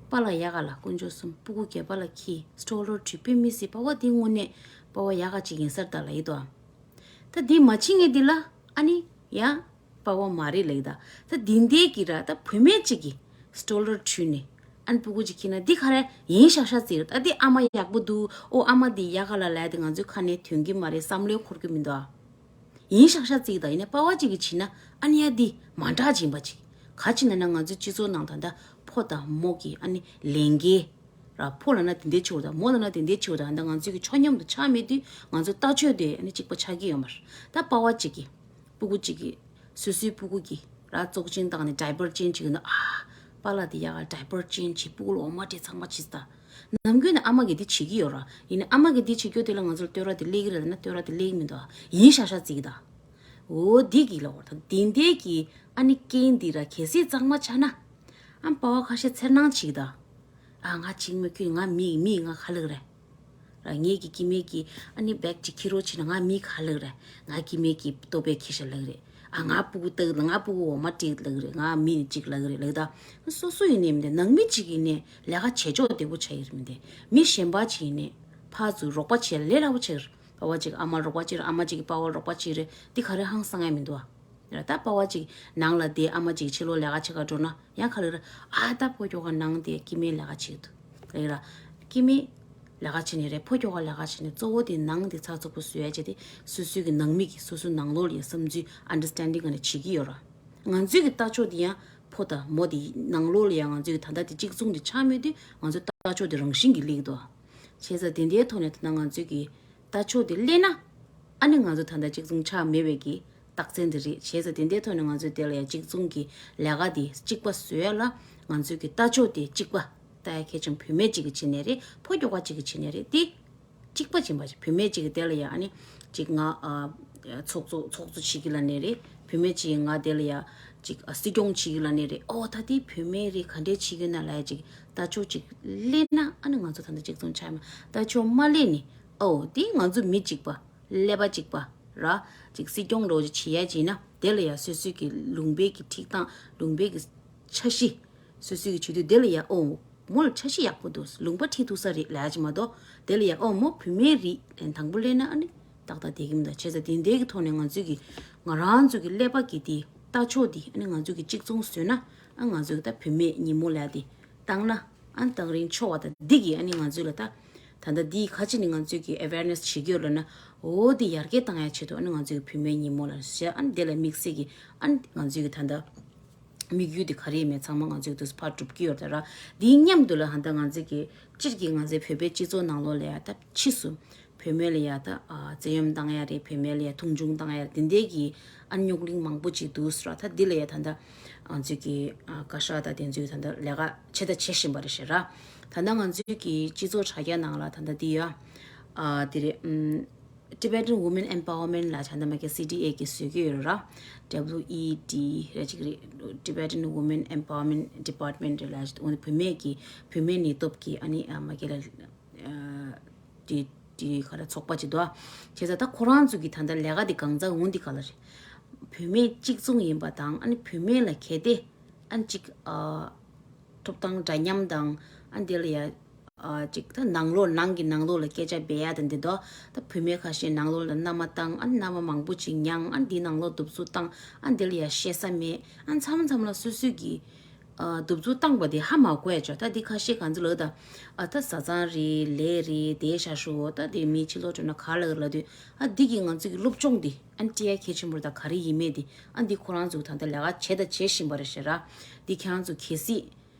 པཱ་ལགས་ཡག་ག་ལ་དཀོན་མཆོག་གསུམ། སྤུ་གུ་སྐྱེས་པ་ལ་ཁྱེར་སི་ཊོ་ལར་ཁྲིད་དཔེ་མི་སྲིད་པ་བ་དེ་དངོས་གནས་པ་བ་ཡག་ག་ཅིག་ཡིན་ས་རེད་ད་ལབ་ཡི་དོ། ད་དེ་མ་ཕྱིན་ངེས་དེ་ལ་ཨ་ནི་ཡ་པ་བ་མ་རེད་ལབ་ཡི་ད། ད་དེ་འདྲའི་གི་ར་ད་བུད་མེད་ཅིག་གིས་སི་ཊོ་ལར་ཁྲིད་ནས་ཨ་ནི་སྤུ་གུ་ཅིག་ཁྱེར་ན་འདི་ག་རེ་ཡིན་ཤག་ཤག་ཟེར། ད་དེ་ཨ་མ་ཡག་པོ་འདུག་ཨོ་ཨ་མ་འདི་ཡག་ག་ལ་ལབ་དེ་ང་ཚོའི་ཁ་ནས་ཐོན་གི་མ་རེད། བསམ་བློའི་འཁོར་གི་མི་འདུག་ཨ། ཡིན་ཤག་ཤག་ཅིག་དང་ཡིན་ན་པ་བ་ཅིག་གིས་བྱས་ན་ཨ་ནི་ཡ་འདི་མ་འདྲ་ཅིག་ཡིན་པ་ཅིག་ག་ཅི་ན་ན་ང་ཚོའི་སྤྱི་ཚོགས་ནང་ད་ལྟ་ཕོ་དང་མོ་གི་ཨ་ནི་ལས་འགན་ར། ཕོ་ལ་ན་དེ་འདྲའི་ཆེ་བོ་དང་མོ་ལ་ན་དེ་འདྲའི་ཆེ་བོ་དང་ད་ང་ཚོའི་གི་ཆོས་མཉམ་དུ་ཆགས་མེད་དུས་ང་ཚོ་ལྟ་སྤྱོད་དེ་ཨ་ནི་གཅིག་པ་ཆགས་ཀྱི་ཡོད་མ་རེད། ད་པ་བ་ཅིག་གིས་སྤུ་གུ་ཅིག་གིས་སོ་སོའི་སྤུ་གུ་གི་ར་བཙོག་ཅན་བཏང་ནས་ཌའི་པར་ཅན་ཅིག་ཡོད་ན་ཨ་པཱ་ལགས་དེ་ཡག་ག་ཌའི་པར་ཅན་བྱེད། སྤུ་གུ་ལ་འོ་མ་སྤྲད། ཚང་མ་བྱེད་ད། ནམ་རྒྱུན་ནས་ཨ་མ་གིས་འདི་བྱེད་ཀྱི་ཡོད་ར། ཡིན་ནའི་ཨ་མ་གིས་འདི་བྱེད་རྒྱུ་དེ་ལ་ང་ཚོར་བསྟོད་ར་དེ་སླེབས་ཀྱི་རེད་ན་བསྟོད་ར་དེ་སླེབས་ཀྱི་མི་འདུག་ཡིན་ཤག་ཤག་ཅིག་ད། འོ་འདི་གི་ལ་འོ་ད་དེ་འདྲའི་གི་ཨ་ནི་རྐྱེན་འདི་ར་གལ་སྲིད་གཙང་མ་ཆགས་ན། ཨ་པ་བ་ཁ་ཤས་འཚེར་སྣང་ཅིག་ད། ཨ་ང་ཅིག་མི་ཁྱོད་ང་མི་མི་ང་ཁ་ལག་རེད། ར་ངེད་ཀྱི་སྐྱེ་དམན་གྱི་ཨ་ནི་བེག་ཅིག་ཁྱེར་རོགས་བྱས་ན་ང་མི་ཁ་ལག་རེད། ང་སྐྱེ་དམན་གྱི་ལྟོ་ཕད་ཁྱེར་ཤག་ལག་རེད། ཨ་ང་སྤུ་གུ་ལྟ་ང་སྤུ་གུ་འོ་མ་སྤྲད་ལག་རེད། ང་མི་ནི་ཅིག་ལག་རེད་ལག་ད། སོ་སོ་ཡིན་ནའི་མི་འདི་ནང་མི་ཅིག་ཡིན་ནའི་ལས་ཀ་བྱེད་ཕྱོགས་བདེ་པོ་ཆགས་ཡོད་རེད་མི་འདི། མི་གཞན་པ་ཅིག་ཡིན་ནའི་ཕར་ཚུར་རོགས་པ་བྱེད་ལས་སླ་པོ་ཆགས་ཡོད་རེད། པ་བ་ཅིག་ཨ་མ་རོགས་པ་བྱེད་རེད། ཨ་མ་ཅིག་གིས་པ་བ་རོགས་པ་བྱེད་རེད། འདི་ག་རེ་ཧང་སང་ཡ་མི་འདུག་ཨ། ར་ད་པ་བ་ཅིག་ནང་ལ་བསྡད། ཨ་མ་ཅིག་ཕྱི་ལོགས་ལས་ཀ་བྱེད་ག་འགྲོ་ན་ཡང་ཁ་ལག་ར། ཨ་ད་ཕོ་ཁྱོ་ག་ནང་དེ་སྐྱེ་དམན་ལས་ཀ་བྱེད་འདུག་ལབ་ར། སྐྱེ་དམན་ལས་ཀ་བྱེད་ནི་རེད། ཕོ་ཁྱོ་ག་ལས་ཀ་བྱེད་ནི་གཙོ་བོ་དེ་ནང་དེ་ཚགས་ཚུད་པོ་བཟོ་ཡ་བྱས་ཏེ་སོ་སོའི་གི་ནང་མི་གི་སོ་སོའི་ནང་ལོགས་ལ་ཡ་བསམ་ཚུལ་ཨན་ཌར་སི་ཊེན་ཌིང་ག་ནས་བྱེད་ཀྱི་ཡོད་ར། ང་ཚོའི་གི་ལྟ་ཕྱོགས་དེ་ཡང་ཕོ་དང་མོ་དེ་ནང་ལོགས་ལ་ཡ་ང་ཚོའི་གི་ད་ལྟ་དེ་གཅིག་མཚུངས་དེ་ཆགས་མེད་དུས་ང་ཚོའི་ལྟ་ཕྱོགས་དེ་རང་བཞིན་གྱིས་སླེབས་འདུག་ཨ། བྱས་ཙང་དེ་འདྲའི་ཐོག་ནས་ད་ལྟ་ང་ཚོའི་གི་ལྟ་ཕྱོགས་དེ་སླེབས་ན། ཨ་ནི་ང་ཚོ་ད་ལྟ་གཅིག་མཚུངས་ཆགས་མེད་པའི་གི་རྟགས་མཚན་དེ་རེད། བྱས་ཙང་དེ་འདྲའི་ཐོག་ནས་ང་ཚོས་དེ་ལ་ཡང་གཅིག་མཚུངས་ཀྱི་ལས་ཀ་དེ་གཅིག་པ་བཟོ་ཡ་ལ་ང་ཚོའི་གི་ལྟ་ཕྱོགས་དེ་གཅིག་པ་ལྟ་ཡ་གལ་ཆེན། བུད་མེད་ཅིག་གིས་བྱེད་ནའི་རེད། ཕོ་ཁྱོ་ག་ཅིག་གིས་བྱེད་ནའི་རེད། དེ་གཅིག་པ་ཡིན་པ་ཞིག་བུད་མེད་ཅིག་གིས་དེ་ལ་ཡང་ཨ་ནི་ཅིག་ང་ཨ་ཚོགས་གཙོ་ཚོགས་གཙོ་བྱེད་ཀྱི་ལབ་ནའི་རེད། བུད་མེད་ཅིག་ང་དེ་ལ་ཡང་ཅིག་ཨ་སྲིད་སྐྱོང་བྱེད་ཀྱི་ལབ་ནའི་རེད། ཨོ་ད་དེ་བུད་མེད་རེད། ག་འདྲས་བྱེད་ཀྱི་ན་ལབ་ཡ་ཅིག་ལྟ་ཕྱོགས་ཅིག་སླེབས་ན་ཨ་ནི་ང་ཚོ་ད་ལྟ་གཅིག་མཚུངས་ཆགས་མ། ལྟ་ཕྱོགས་མ་སླེབས་ནི་ཨོ་དེ་ང་ཚོ་མི་གཅིག་པ། ཀླད་པ་གཅིག་པ་ར། ཅིག་སྲིད་སྐྱོང་རོགས་ཅིག་བྱེད་ཡ་ཅིག་ཡིན་ན་དེ་ལ་ཡ་སོ་སོའི་གི་ལུང་པའི་གི་ཁྲིད་སྟངས་ལུང་པའི་གི་འཆར་གཞི་སོ་སོའི་གི་བྱེད་དུས་དེ་ལ་ཡ་ཨོ་མོ་ལ་འཆར་གཞི་ཡག་པོ་འདུག་ལུང་པ་ཁྲིད་ཐུབ་ས་རེད་ལབ་ཡ་ཅིག་མ་གཏོགས་དེ་ལ་ཡ་ཨོ་མོ་བུད་མེད་རིགས་ལན་དང་པོ་སླེབས་ན་ཨ་ནི་ཏག་ཏག་བསྡད་ཀྱི་མི་འདུག་བྱས་ཙང་དེ་འདྲའི་གི་ཐོག་ནས་ང་ཚོའི་གི་ང་རང་ཚོའི་གི་ཀླད་པ་གི་དེ་ལྟ་ཕྱོགས་དེ་ཨ་ནི་ང་ཚོའི་གི་གཅིག་མཚུངས་བཟོས་ན་ཨ་ང་ཚོའི་གི་ད་བུད་མེད་ཉིན་མོ་ལབ་ཡ་དེ་བཏང་ན། ཨ་ནི་ཐག་རིང་ཆོག་པ་དང་འདི་གིས་ཨ་ནི་ང་ཚོ་ལ་ད་ད་ལྟ་འདི་ག་ཅི་ནས་ང་ཚོས་ཀྱི་ཨེ་ཝེར་ནེ་སི་བྱེད་ཀྱི་ཡོད་ལབ་ན། འོ་འདི་ཡར་རྒྱས་བཏང་ཡ་ཆེད་དུ་ཨ་ནི་ང་ཚོས་ཀྱི་བུད་མེད་ཉིན་མོ་ལ་བྱས། ཨ་ནི་དེ་ལ་དམིགས་བསལ་གྱི་ཨ་ནི་ང་ཚོས་ཀྱི་ད་ལྟ་དམིགས་ཡུལ་འདི་ག་རེ་ཡིན་མིན་ཚང་མ་ང་ཚོས་ཀྱི་དུས་སུ་ཕར་སྒྲུབ་ཀྱི་ཡོད་རེད་ར། འདིའི་མཉམ་དུ་ལ་ཧ་ད་ང་ཚོས་ཀྱི་སྤྱིར་གྱི་ང་ཚོའི་བོད་པའི་སྤྱི་ཚོགས་ནང་ལོགས་ལ་ཡ་ད་ཕྱིས་སུ་ བུད་མེད་ལ་ཡ་ད་ཨ་བཙན་གཡེམ་བཏང་ཡ་རེད། བུད་མེད་ལ་ཡ་མཐོང་ཆུང་བཏང་ཡ་རེད། དེ་འདྲའི་གི་ཨ་རྙོག་གླེང་མང་པོ་ཅིག་འདུག་ཟེར་བ། ད་འདི་ལ་ཡ་ད་ལྟ་ང་ཚོས་ཀྱི་ཨ་བཀའ་ཤག་དང་དེ་ཚོས་ད་ལྟ་ལས་ཀ་བྱེད་ད་བྱེད་བཞིན་པ་རེད་ཤག་ར། ད་ལྟ་ང་ཚོས་ཀྱི་སྤྱི་ཚོགས་དྲ་རྒྱ་ནང་ལ་ད་ལྟ་འདི་ཡ་ཨ་དེ་རེད། ཨམ། Tibetan Women Empowerment ལ་ཆ་འདམ་གི་སི་ཊི་ཨེ་གི་བཟོས་ཀྱི་ཡོད་ར། W E D རེད་ཅིག་རེད། Tibetan Women Empowerment Department རེད་ལ། འོ་ན་བུད་མེད་ཀྱི་བུད་མེད་ནུས་སྟོབས་ཀྱི་ཨ་ནི་ཨ་མ་གི་ལ་ཨ་དེ་དེ་ག་རེ་ཚོགས་པ་ཅིག་འདུག་ཨ། བྱས་ཙང་ད་ཁོ་རང་ཚོ་གི་ད་ལྟ་ལས་ཀ་དེ་གང་ཚ་འོང་དེ་ག་ལ་རེད། བུད་མེད་གཅིག་མཚུངས་ཡིན་པ་དང་ཨ་ནི་བུད་མེད་ལ་གལ་ཏེ་ཨ་ནི་ཅིག་ཨ། ཐོབ་ཐང་འདྲ་མཉམ་དང་ཨ་འདི་ལ་ཡ་ཨ་ཅིག་ད་ནང་ལོགས་ནང་གི་ནང་ལོགས་ལ་སྐད་ཆ་འབད་ཡ་དང་འདི་དོ། ད་བུད་མེད་ཁ་ཤས་ནང་ལོགས་ལ་མནའ་མ་བཏང་ཨ་མནའ་མ་མང་པོ་ཅིག་མྱངས་ཨ་འདི་ནང་ལོགས་གདུག་རྩུབ་བཏང་ཨ་འདི་ལ་ཡ་བཤད་ས་མེད་ཨ་མཚམས་མཚམས་ལ་སོ་སོས་ཀྱི་ཨ་གདུག་རྩུབ་བཏང་པ་དེ་ཧ་མ་གོ་ཡ་ཅོ། ད་འདི་ཁ་ཤས་གང་ཚོད་ལོ་ད་ཨ་ད་བཟའ་ཚང་རེད་ལས་རེད་དེ་ཤ་ཤོ་ད་དེ་མི་ཕྱི་ལོགས་འགྲོ་ན་ག་ལ་ལ་དུས་ཨ་འདི་གི་ང་ཚོ་གི་སློབ་སྦྱོང་འདི་ཨ་ནི་ཏི་ཡ་གལ་ཆེན་པོ་རེད། ད་ག་རེ་ཡིན་མེད་དེ་ཨ་འདི་ཁོ་རང་ཚོ་ད་ལྟ་ལས་ཀ་བྱེད་ད་བྱེད་བཞིན་པ་རེད་ཤག་ར། འདི་ཁྱེད་རང་ཚོ་གལ་སྲིད་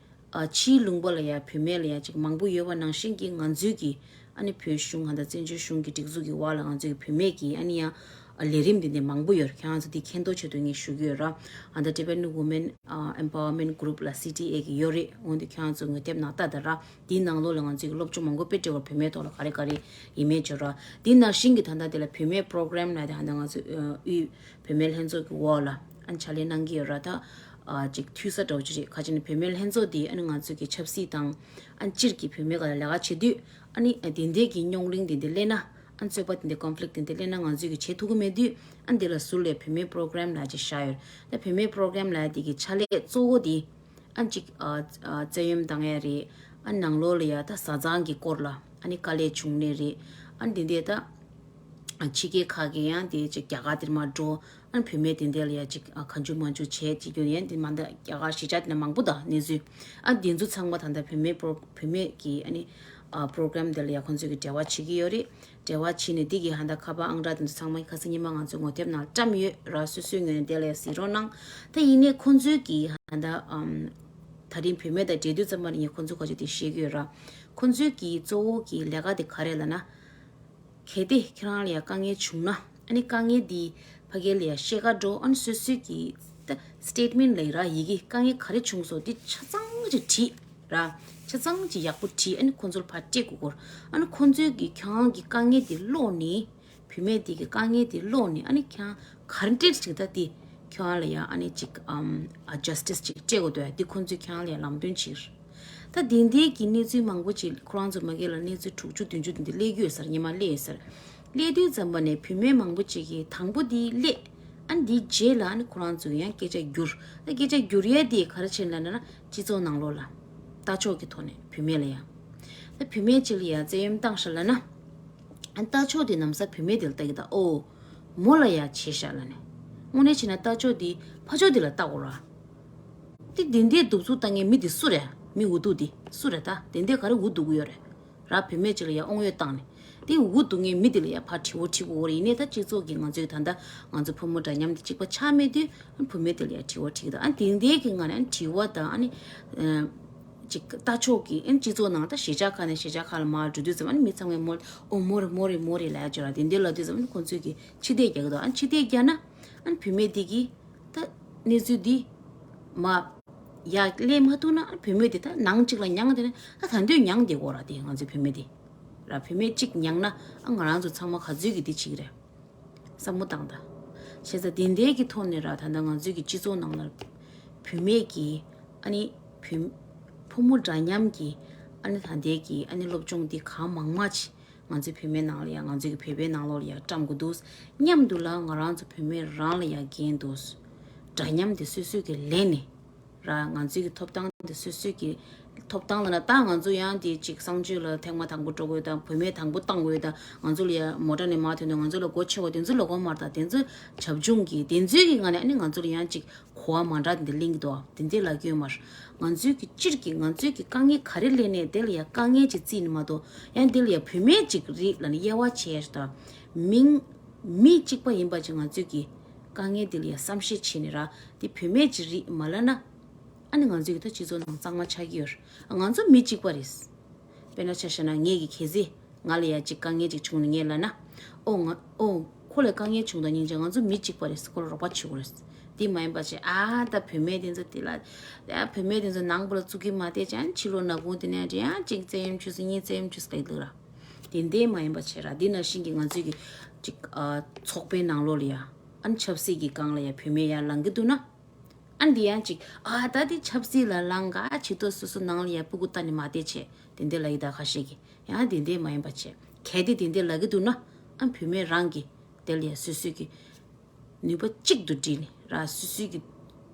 ཨ་ཕྱིའི་ལུང་པ་ལ་ཡ་བུད་མེད་ལ་ཡ་ཅིག་མང་པོ་ཡོད་པ་ནང་བཞིན་གྱི་ང་ཚོའི་གི་ཨ་ནི་བོད་གཞུང་ཧ་ད་བཙན་བྱོལ་གཞུང་གི་སྒྲིག་འཛུགས་ཀྱི་འོག་ལ་ང་ཚོའི་གི་བུད་མེད་ཀྱི་ཨ་ནི་ཡ་ལས་རིམ་འདི་འདྲ་མང་པོ་ཡོད་རེད། ཁྱེད་རང་ཚོ་འདི་མཁྱེན་རྟོགས་ཆེད་དུ་ངས་ཞུ་གི་ཡོད་ར། ཧ་ད་Tibetan Women ཨ་Empowerment Group ལ་སི་ཊི་ཨེ་གི་ཡོད་རེད། འོན་ཏེ་ཁྱེད་རང་ཚོ་ངོས་དེབ་ནང་ལྟ་ད་ར། དེའི་ནང་ལོགས་ལ་ང་ཚོས་ཀྱི་སློབ་སྦྱོང་མང་པོ་དཔེ་སྤྲད་པར་བུད་མེད་ཐོག་ལ་ག་རེ་ག་རེ་ཡིན་མེད་བརྗོད་ར། དེ་ནང་བཞིན་གྱི་ད་ལྟ་དེ་ལ་བུད་མེད་པོ་རོ་གྷ་རམ་ལ་དེ་ཧ་ད་ང་ཚོ་ཨ་དབུས་བུད་མེད་ལྷན་ཚོགས་ཀྱི་འོག་ལ་ཨ་ནི་ཕྱག་ལས་གནང་གི་ཡོད་ར། ད་ཨ་ཅིག་འཐུས་ས་འདྲ་བོ་ཅིག་རེད། ཁ་ཅིག་ནི་བུད་མེད་ལྷན་ཚོགས་དེ་ཨ་ནི་ང་ཚོ་གི་ཆབ་སྲིད་དང་ཨ་ནི་སྤྱིར་གྱི་བུད་མེད་ག་ལ་ལས་ཀ་བྱེད་དུས་ཨ་ནི་ཨ་དེ་འདྲའི་གི་རྙོག་གླེང་དེ་འདྲ་སླེབས་ན་ཨ་ནི་རྩོད་པ་དེ་འདྲ་ཀོན་ཕི་ལིག་དེ་འདྲ་སླེབས་ན་ང་ཚོས་ཀྱི་བྱེད་ཐུབ་ཀྱི་མེད་དུས་ཨ་ནི་དེ་ལ་ཟུར་ལས་བུད་མེད་པོ་རོ་གྷ་རམ་ལ་ཅིག་བཞག་ཡོད། ད་བུད་མེད་པོ་རོ་གྷ་རམ་ལ་དེ་གི་ཕྱག་ལས་གཙོ་བོ་དེ་ཨ་ཅིག་ཨ་ཨ་བཙན་གཡེམ་བཏང་ཡ་རེད། ཨ་ནང་ལོགས་ལ་ཡ་ད་བཟའ་ཚང་གི་སྐོར་ལ་ཨ་ནི་དཀའ་ལས་བྱུང་ནས་རེད། ཨ་འདི་འདྲས་ད་ཨ་ཕྱི་རྒྱལ་ཁག་གི་ཡང་དེ་ཅིག་རྒྱ་གར་དེར་མ་འགྲོ། ཨ་བུད་མེད་དེ་འདྲས་ལ་ཡ་ཅིག་ཨ་གང་བྱུང་མང་བྱུང་བྱས་ཅིག་རྒྱུ་ཡན་དེ་མ་འདྲ་རྒྱ་གར་གཞིས་ཆགས་དེ་ན་མང་པོ་ད་གནས་ཚུལ་ཨ་འདི་ཚོ་ཚང་མ་ད་ལྟ་བུད་མེད་པོ་བུད་མེད་ཀྱི་ཨ་ནི་ཨ་པོ་རོ་གྷ་རམ་དེ་ལ་ཡ་ཁོང་ཚོས་ཀྱི་འབྲེལ་བ་བྱེད་ཀྱི་ཡོད་རེད། འབྲེལ་བ་བྱས་ནས་འདི་གི་ཧ་ད་ཁ་པར་ཨང་གྲངས་དེ་ཚོ་ཚང་མ་ཁ་སང་ཉི་མ་ང་ཚོའི་ངོ་དེབ་ནང་བཀྲམ་ཡོད་ར། སོ་སོའི་ངོས་ནས་དེ་ལ་གཟིགས་རོགས་གནང་། ད་ཡིན་ནའི་ཁོང་ཚོའི་གི་ཧ་ད་ཨམ་ད་རིང་བུད་མེད་དང་འབྲེལ་དུས་ཙམ་པ་ནས་ངས་ཁོང་ཚོ་ཁ་ཆེ་དེ་བཤད་ཀྱི་ཡོད་ར། ཁོང་ཚོའི་གི་གཙོ་བོ་གི་ལས་ཀ་དེ་ག་རེ་ལབ་ན། གལ་ཏེ་ཁྱེད་རང་ལ་ཡ་དཀའ་ངལ་བྱུང་ན་ཨ་ནི་དཀའ་ངལ་དེ་ཕ་གི་ལ་ཡ་བཤད་ག་འགྲོ། ཨ་ནི་སོ་སོའི་གི་ད་སི་ཊེ་ཊི་མེན་ཊི་ལབ་ཡ་ར་ཡི་གེ་དཀའ་ངལ་ག་རེ་བྱུང་སོང་དེ་ཆ་ཚང་ཅིག་བྲིས། ར། ཆ་ཚང་གཅིག་ཡག་པོ་བྲིས་ཨ་ནི་ཁོང་ཚོར་ཕར་སྤྲད་དགོས་སྐོར། ཨ་ནི་ཁོང་ཚོའི་གི་ཁྱོད་རང་གི་དཀའ་ངལ་དེ་ཀློག་ནས། བུད་མེད་དེ་གི་དཀའ་ངལ་དེ་ཀློག་ནས་ཨ་ནི་ཁྱོད་རང་ག་རེ་སྤྲད་ཅིག་ད་དེ་ཁྱོད་རང་ལ་ཡང་ཨ་ནི་ཅིག་ཨམ་ཨ་ཇ་སི་ཊི་སི་ཅིག་སྤྲད་དགོས་འདུག་ཡ། དེ་ཁོང་ཚོས་ཁྱོད་རང་ལ་ཡང་ལམ་སྟོན་བྱེད། ད་དེ་འདྲའི་གི་གནས་ཚུལ་མང་པོ་ཅིག་ཁོ་རང་ཚོ་མ་གི་ལ་གནས་ཚུལ་དྲུག་ཅུ་བདུན་ཅུ་དེ་འདྲ་སླེབས་ཀྱི་ཡོད་ས་རེད། སྔོན་མ་སླེབས་ཡོད་ས་རེད། སླེབས་དུས་ཙམ་པ་ནས་བུད་མེད་མང་པོ་ཅིག་གིས་དང་པོ་དེ་སླེབས། ཨ་ནི་དེའི་རྗེས་ལ་ཨ་ནི་ཁོ་རང་ཚོས་ཡང་སྐད་ཆ་བསྒྱུར། ད་སྐད་ཆ་བསྒྱུར་ཡས་དེ་ག་རེ་བྱས་ལབ་ན་ན་སྤྱི་ཚོགས་ནང་ལོགས་ལ་ལྟ་ཕྱོགས་ཀྱི་ཐོག་ནས་བུད་མེད་ལ་ཡང་། ད་བུད་མེད་ཅིག་ལ་ཡང་བཙན་གཡེམ་བཏང་ཤག་ལབ་ན། ཨ་ནི་ལྟ་ཕྱོགས་དེ་ནམ་ས་བུད་མེད་དེ་ལ་ལྟ་གི་ད་ཨོ། མོ་ལ་ཡང་བྱས་ཤག་ལབ་ནས། དངོས་གནས་བྱས་ན་ལྟ་ཕྱོགས་དེ་ཕ་ཕྱོགས་དེ་ལ་ལྟ་དགོས་ར། དེ་དེ་འདྲའི་གདུག་རྩུབ་བཏང་མཁན་མི་དེ་སུ་རེད། མི་འུ་སྡུག་དེ་སུ་རེད། ད་དེ་འདྲའི་ག་རེ་འུ་སྡུག་གི་ཡོད་རེད། ར་བུད་མེད་ཅིག་ལ་ཡང་དབང་ཡོད་བཏང་ནས། དེ་འུ་སྡུག་མཁན་མི་དེ་ལ་ཡང་ཕར་དྲི་བ་དྲི་དགོས་རེད། ཡིན་ནའི་ད་སྤྱི་ཚོགས་ཀྱི་ང་ཚོའི་ད་ལྟ་ང་ཚོ་ཕོ་མོ་འདྲ་མཉམ་དེ་གཅིག་པ་ཆགས་མེད་དུས་ཨ་བུད་མེད་དེ་ལ་ཡང་དྲི་བ་དྲི་གི་འདུག་ཨ་དེ་འདྲའི་གི་ངང་ནས་ཨ་དྲི་བ་དང་ཨ་ནི་ཅིག་ལྟ་ཕྱོགས་ཀྱི་ཨ་ནི་སྤྱི་ཚོགས་ནང་ད་གཞིས་ཆགས་ཁག་ནས་གཞིས་ཆགས་ཁག་ལ་མར་འགྲོ་དུས་ཙམ་ཨ་ནི་མི་ཚང་མས་མོ་ཨོ་མོ་རེད་མོ་རེད་མོ་རེད་ལབ་ཡ་ཅིག་ཡོད་ར། དེ་འདྲའི་ལབ་དུས་ཙམ་ཨ་ནི་ཁོང་ཚོས་ཀྱི་ཕྱི་བལྟས་རྒྱག་གི་འདུག་ཨ་ནི་ཕྱི་བལྟས་རྒྱག་ན་ཨ་ནི་བུད་མེད་དེ་གི་ད་གནས་ཚུལ་འདི་མ་ཡར་སླེབས་མ་ཐུབ་ན་བུད་མེད་དེ་ད་ནང་གཅིག་ལ་མྱངས་བསྡད་ན་ད་ད་དུང་མྱངས་བསྡད་ཀྱི་ཡོད་ར། དེ་ང་ཚོའི་བུད་མེད་དེ་ར་བུད་མེད་གཅིག་མྱངས་ན་ཨ་ང་རང་ཚོ་ཚང་མ་ག་ཚོད་ཀྱི་དེ་བྱེད་ཀྱི་རེད། བསམ་བློ་བཏང་ད། བྱས་ཙང་དེ་འདྲའི་གི་ཐོག་ནས་ར་ད་ལྟ་ང་ཚོའི་གི་སྤྱི་ཚོགས་ནང་ལ་བུད་མེད་ཀྱི་ཨ་ནི་བུད་ཕོ་མོ་འདྲ་མཉམ་གྱི་ཨ་ནི་ད་ལྟའི་གི་ཨ་ནི་སློབ་སྦྱོང་འདི་གང་མང་མང་ཅིག་ང་ཚོའི་བུད་མེད་ནང་ལ་ཡང་ང་ཚོའི་གི་བོད་པའི་ནང་ལོགས་ལ་ཡང་བཀྲམ་དགོས་འདུག་སྙམ་དུ་ལ་ང་རང་ཚོ་བུད་མེད་རང་ལ་ཡང་འགན་འདུག་འདྲ་མཉམ་དེ་སོ་སོས་གི་ལེན་ནས་ར་ང་ཚོའི་གི་ཐོབ་ཐང་དེ་སོ་སོས་གི་ཐོབ་ཐང་ལ་ན་ད་ང་ཚོ་ཡང་དེ་ཅིག་གསང་སྤྱོད་ལ་ཐེངས་མ་དང་པོ་འགྲོ་དགོས་དང་བུད་མེད་དང་པོ་བཏང་དགོས་དང་ང་ཚོ་ལ་ཡང་མོ་ཊ་ནས་མར་ཐོན་དང་ང་ཚོ་ལ་སྒོ་ཕྱེ་བ་དེ་ཚོ་ལ་གོ་མ་རེད། ད་དེ་ཚོ་བྱབ་ཆུང་གི་དེ་ཚོའི་གི་ངང་ནས་ཨ་ནི་ང་ཚོ་ལ་ཡང་ཅིག་གོ་བ་མ་འདྲ་འདི་གླེང་གི་འདུག་དེ་འདྲས་ལབ་ཀྱི་ཡོད་མ་རེད། ང་ཚོའི་གི་སྤྱིར་གྱི་ང་ཚོའི་གི་དཀའ་ངལ་ག་རེ་སླེབས་ནས་དེ་ལ་ཡ་དཀའ་ངལ་ཅིག་བརྩིས་ནས་མ་གཏོགས་ཡང་དེ་ལ་ཡ་བུད་མེད་ཅིག་རེད་ལབ་ནས་དབྱེ་བ་ཕྱེ་ཡ་ཞིག་དང་མིང་མི་གཅིག་པ་ཡིན་པ་ཅིག་ང་ཚོའི་གི་དཀའ་ངལ་དེ་ལ་ཡ་བསམ་ཤེས་བྱས་ནས་ར་དེ་བུད་མེད་ཅིག་རེད་མ་ལབ་ན་ཨ་ནི་ང་ཚོའི་གི་ད་སྤྱི་ཚོགས་ནང་གཙང་མ་ཆགས་ཀྱི་ཡོད་རེད། ང་ཚོ་མི་གཅིག་པ་རེད། དཔེར་ན་ཆ་བཞག་ན་ངས་གི་གལ་སྲིད་ ང་ལ་ཡ་ཅིག་དཀའ་ངལ་ཅིག་བྱུང་ནས་ངས་ལབ་ན། ཨོ་ང་ཨོ་ཁོ་ལ་དཀའ་ངལ་བྱུང་དང་སྙིང་རྗེ། ང་ཚོ་མི་གཅིག་པ་རེད། ཁོ་ལ་རོགས་པ་བྱེད་དགོས་རེད། དེ་མ་ཡིན་པ་བྱས་ཨ་ད་བུད་མེད་དེ་ཚོ་དེ་ལ་ཡ་བུད་མེད་དེ་ཚོ་ནང་པ་ལ་བཙུགས་ཀྱི་མ་བསྡད་ཅང་ཕྱི་ལོགས་ནག་ཁུང་དེ་ནས་འདྲ་ཡང་ཅིག་བཙན་གཡེམ་བྱོས་སོང་གཉིས་བཙན་གཡེམ་བྱོས་སོང་ལབ་འདུག་ར། དེ་འདྲས་མ་ཡིན་པ་བྱས་ར་འདི་ནང་བཞིན་གྱི་ང་ཚོའི་གི་ཅིག་ཨ་ཚོགས་པའི་ནང་ལོགས་ལ་ཡ་ཨ་ནི་ཆབ་སྲིད་ཀྱི་སྒང་ལ་ཡ་བུད་མེད་ཡར་ལངས་ཀྱི་འདུག་ན། ཨ་འདི་ཡང་ཅིག་ཨ་ད་འདི་ཆབ་སྲིད་ལ་ལངས་ག་ཆེ་ཏོ་སོ་སོ་ནང་ལ་ཡ་སྤུ་གུ་ལྟ་ནས་མ་བསྡད་བྱས་དེ་འདྲས་ལབ་ཡི་ད་ཁ་ཤས་ཀྱིས་ཡང་དེ་འདྲས་མ་ཡིན་པ་བྱས་གལ་ཏེ་དེ་འདྲས་ལབ་ཀྱི་འདུག་ན་ཨ་བུད་མེད་རང་གིས་དེ་ལ་ཡ་སོ་སོའི་གི་ནུས་པ་གཅིག་ཏུ་བསྒྲིལ་ནས་ར་སོ་སོའི་གི་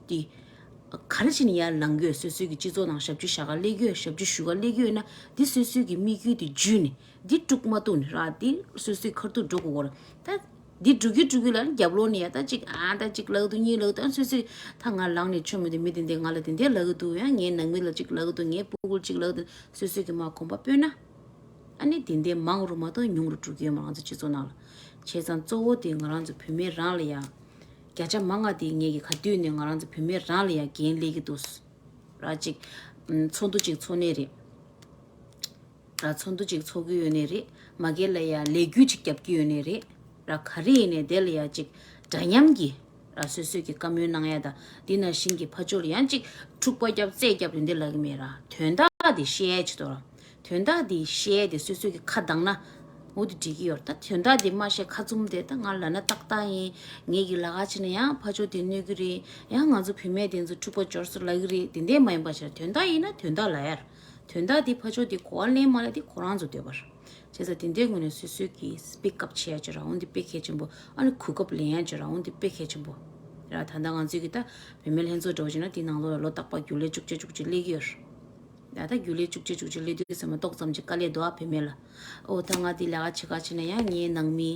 དེ་ག་རེ་བྱས་ནས་ཡར་ལངས་ཀྱི་ཡོད། སོ་སོའི་གི་སྤྱི་ཚོགས་ནང་ཞབས་ཕྱི་བཞག་ག་སླེབས་ཀྱི་ཡོད། ཞབས་ཕྱི་ཞུ་ག་སླེབས་ཀྱི་ཡོད་ན་འདི་སོ་སོའི་གི་དམིགས་ཡུལ་དེ་བརྒྱུད་ནས་འདི་དཀྲུག་མ་ཐུབ་ནས་ར་འདི་སོ་སོའི་ཁ་ཐུག་འགྲོ་དགོས་གོ་ར་ད། འདི་འགྲོ་གི་འགྲོ་གི་ལ་ནི་རྒྱབ་ལོགས་ནས་ཡ་ད་ཅིག་ཨ་ད་ཅིག་ལབ་འདུག་གཉིས་ལབ་འདུག་ཨ་སོ་སོས་ད་ང་ལངས་ནས་ཆོ་མི་འདུག་མི་དེ་འདི་ང་ལ་དེ་འདྲས་ལབ་གི་འདུག་ཡང་ངའི་ནང་མི་ལ་ཅིག་ལབ་གི་འདུག་ངའི་སྤུ་གུར་ཅིག་ལབ་གི་འདུག་སོ་སོས་གི་མ་གོམ་པ་སྤོས་ན། ཨ་ནི་དེ་འདྲས་མང་རུ་མ་གཏོགས་ཉུང་རུ་འགྲོ་གི་ཡོད་མ་རེད་ང་ཚོ་སྤྱི་ཚོགས་ནང་ལ། བྱས་ཙང་གཙོ་བོ་དེ་ང་རང་ཚོ་བུད་མེད་རང་ལ་ཡ། བརྒྱ་ཆ་མང་ང་དེ་ངེད་ཀྱི་ག་དུས་ནས་ང་རང་ཚོ་བུད་མེད་རང་ལ་ཡ་འགན་ལེན་གི་འདུག་ར་ཅིག་ཚོགས་འདུ་ཅིག་ཚོགས་ནས་རེད། ར་ཚོགས་འདུ་ཅིག་ཚོགས་ཀྱི་ཡོད་ནའི་རེད། མ་གི་ལ་ཡ་ལས་འགུལ་ཅིག་རྒྱབ་ཀྱི་ཡོད་ནའི་རེད། ར་ག་རེ་ཡིན་ནའི་དེ་ལ་ཡ་ཅིག་འདྲ་མཉམ་གྱི་ར་སོ་སོས་ཀྱི་བཀའ་མོལ་གནང་ཡ་དང་འདི་ནང་བཞིན་གྱི་ཕར་ཕྱོགས་ལ་ཡང་ཅིག་འཁྲུག་པ་རྒྱབ་རྩོད་རྒྱབ་རེད་འདི་ལབ་ཀྱི་མེད་ར། དོན་དག་འདི་བཤད་ཡ་ཅིག་དོ་ར། དོན་དག་འདི་བཤད་ཡ་དེ་སོ་སོས་ཀྱི་ཁ་གདངས་ན་འོ་དེ་འགྲིག་གི་ཡོད་ར། ད་དོན་དག་འདི་མ་བཤད་ཁ་བཙུམ་དེ་ད་ང་ལབ་ན་ཏག་ཏག་ཡིན། ངེད་ཀྱི་ལ་ཁ་ཕྱེ་ན་ཡང་ཕར་ཕྱོགས་དེ་གནོད་ཀྱི་རེད། ཡང་ང་ཚོ་བུད་མེད་དེ་ཚོ་འཁྲུག་པ་འབྱོར་སོང་ལབ་ཀྱི་རེད། དེ་འདྲས་མ་ཡིན་པ་བྱས་ར་དོན་དག་ཡིན་ན་དོན་དག་ལབ་ཡ་ར། དོན་དག་འདི་ཕར་ཕྱོགས་འདི་གོ་བ་ལེན་མ་ལེན་འདི་ཁོ་རང་ཚོ་འདོད་པ་རེད། བྱས་ཙང་དེ་འདྲའི་ངོས་ནས་སོ་སོས་ཀྱིས་སྤེལ་སྐབས་བྱེད་ཡ་ཅིག་རང་འོང་འདི་དཔེ་གལ་ཆེན་པོ། ཨ་ནི་གོ་སྐབས་ལེན་ཡ་ཅིག་རང་འོང་འདི་དཔེ་གལ་ཆེན་པོ་ར། ད་ལྟ་ང་ཚོས་ཀྱི་ད་བུད་མེད་ལྷན་ཚོགས་འགྲོ་བཞིན་ན་དེའི་ནང་ལོགས་ལ་ལོ་རྟག་པར་རྒྱུན་ལས་བཅུ་གཅིག་བཅུ་གཅིག་སླེབས་ཀྱི་ཡོད་རེད། ད་ལྟ་རྒྱུན་ལས་བཅུ་གཅིག་བཅུ་གཅིག་སླེབས་དུས་ཙམ་པ་ཏོག་ཙམ་ཅིག་དཀའ་ལས་འདུག་ཨ་བུད་མེད་ལ། ཨོ་ད་ང་འདི་ལས་ཀ་བྱེད་ག་ཕྱིན་ན་ཡང་ངའི་ནང་མི་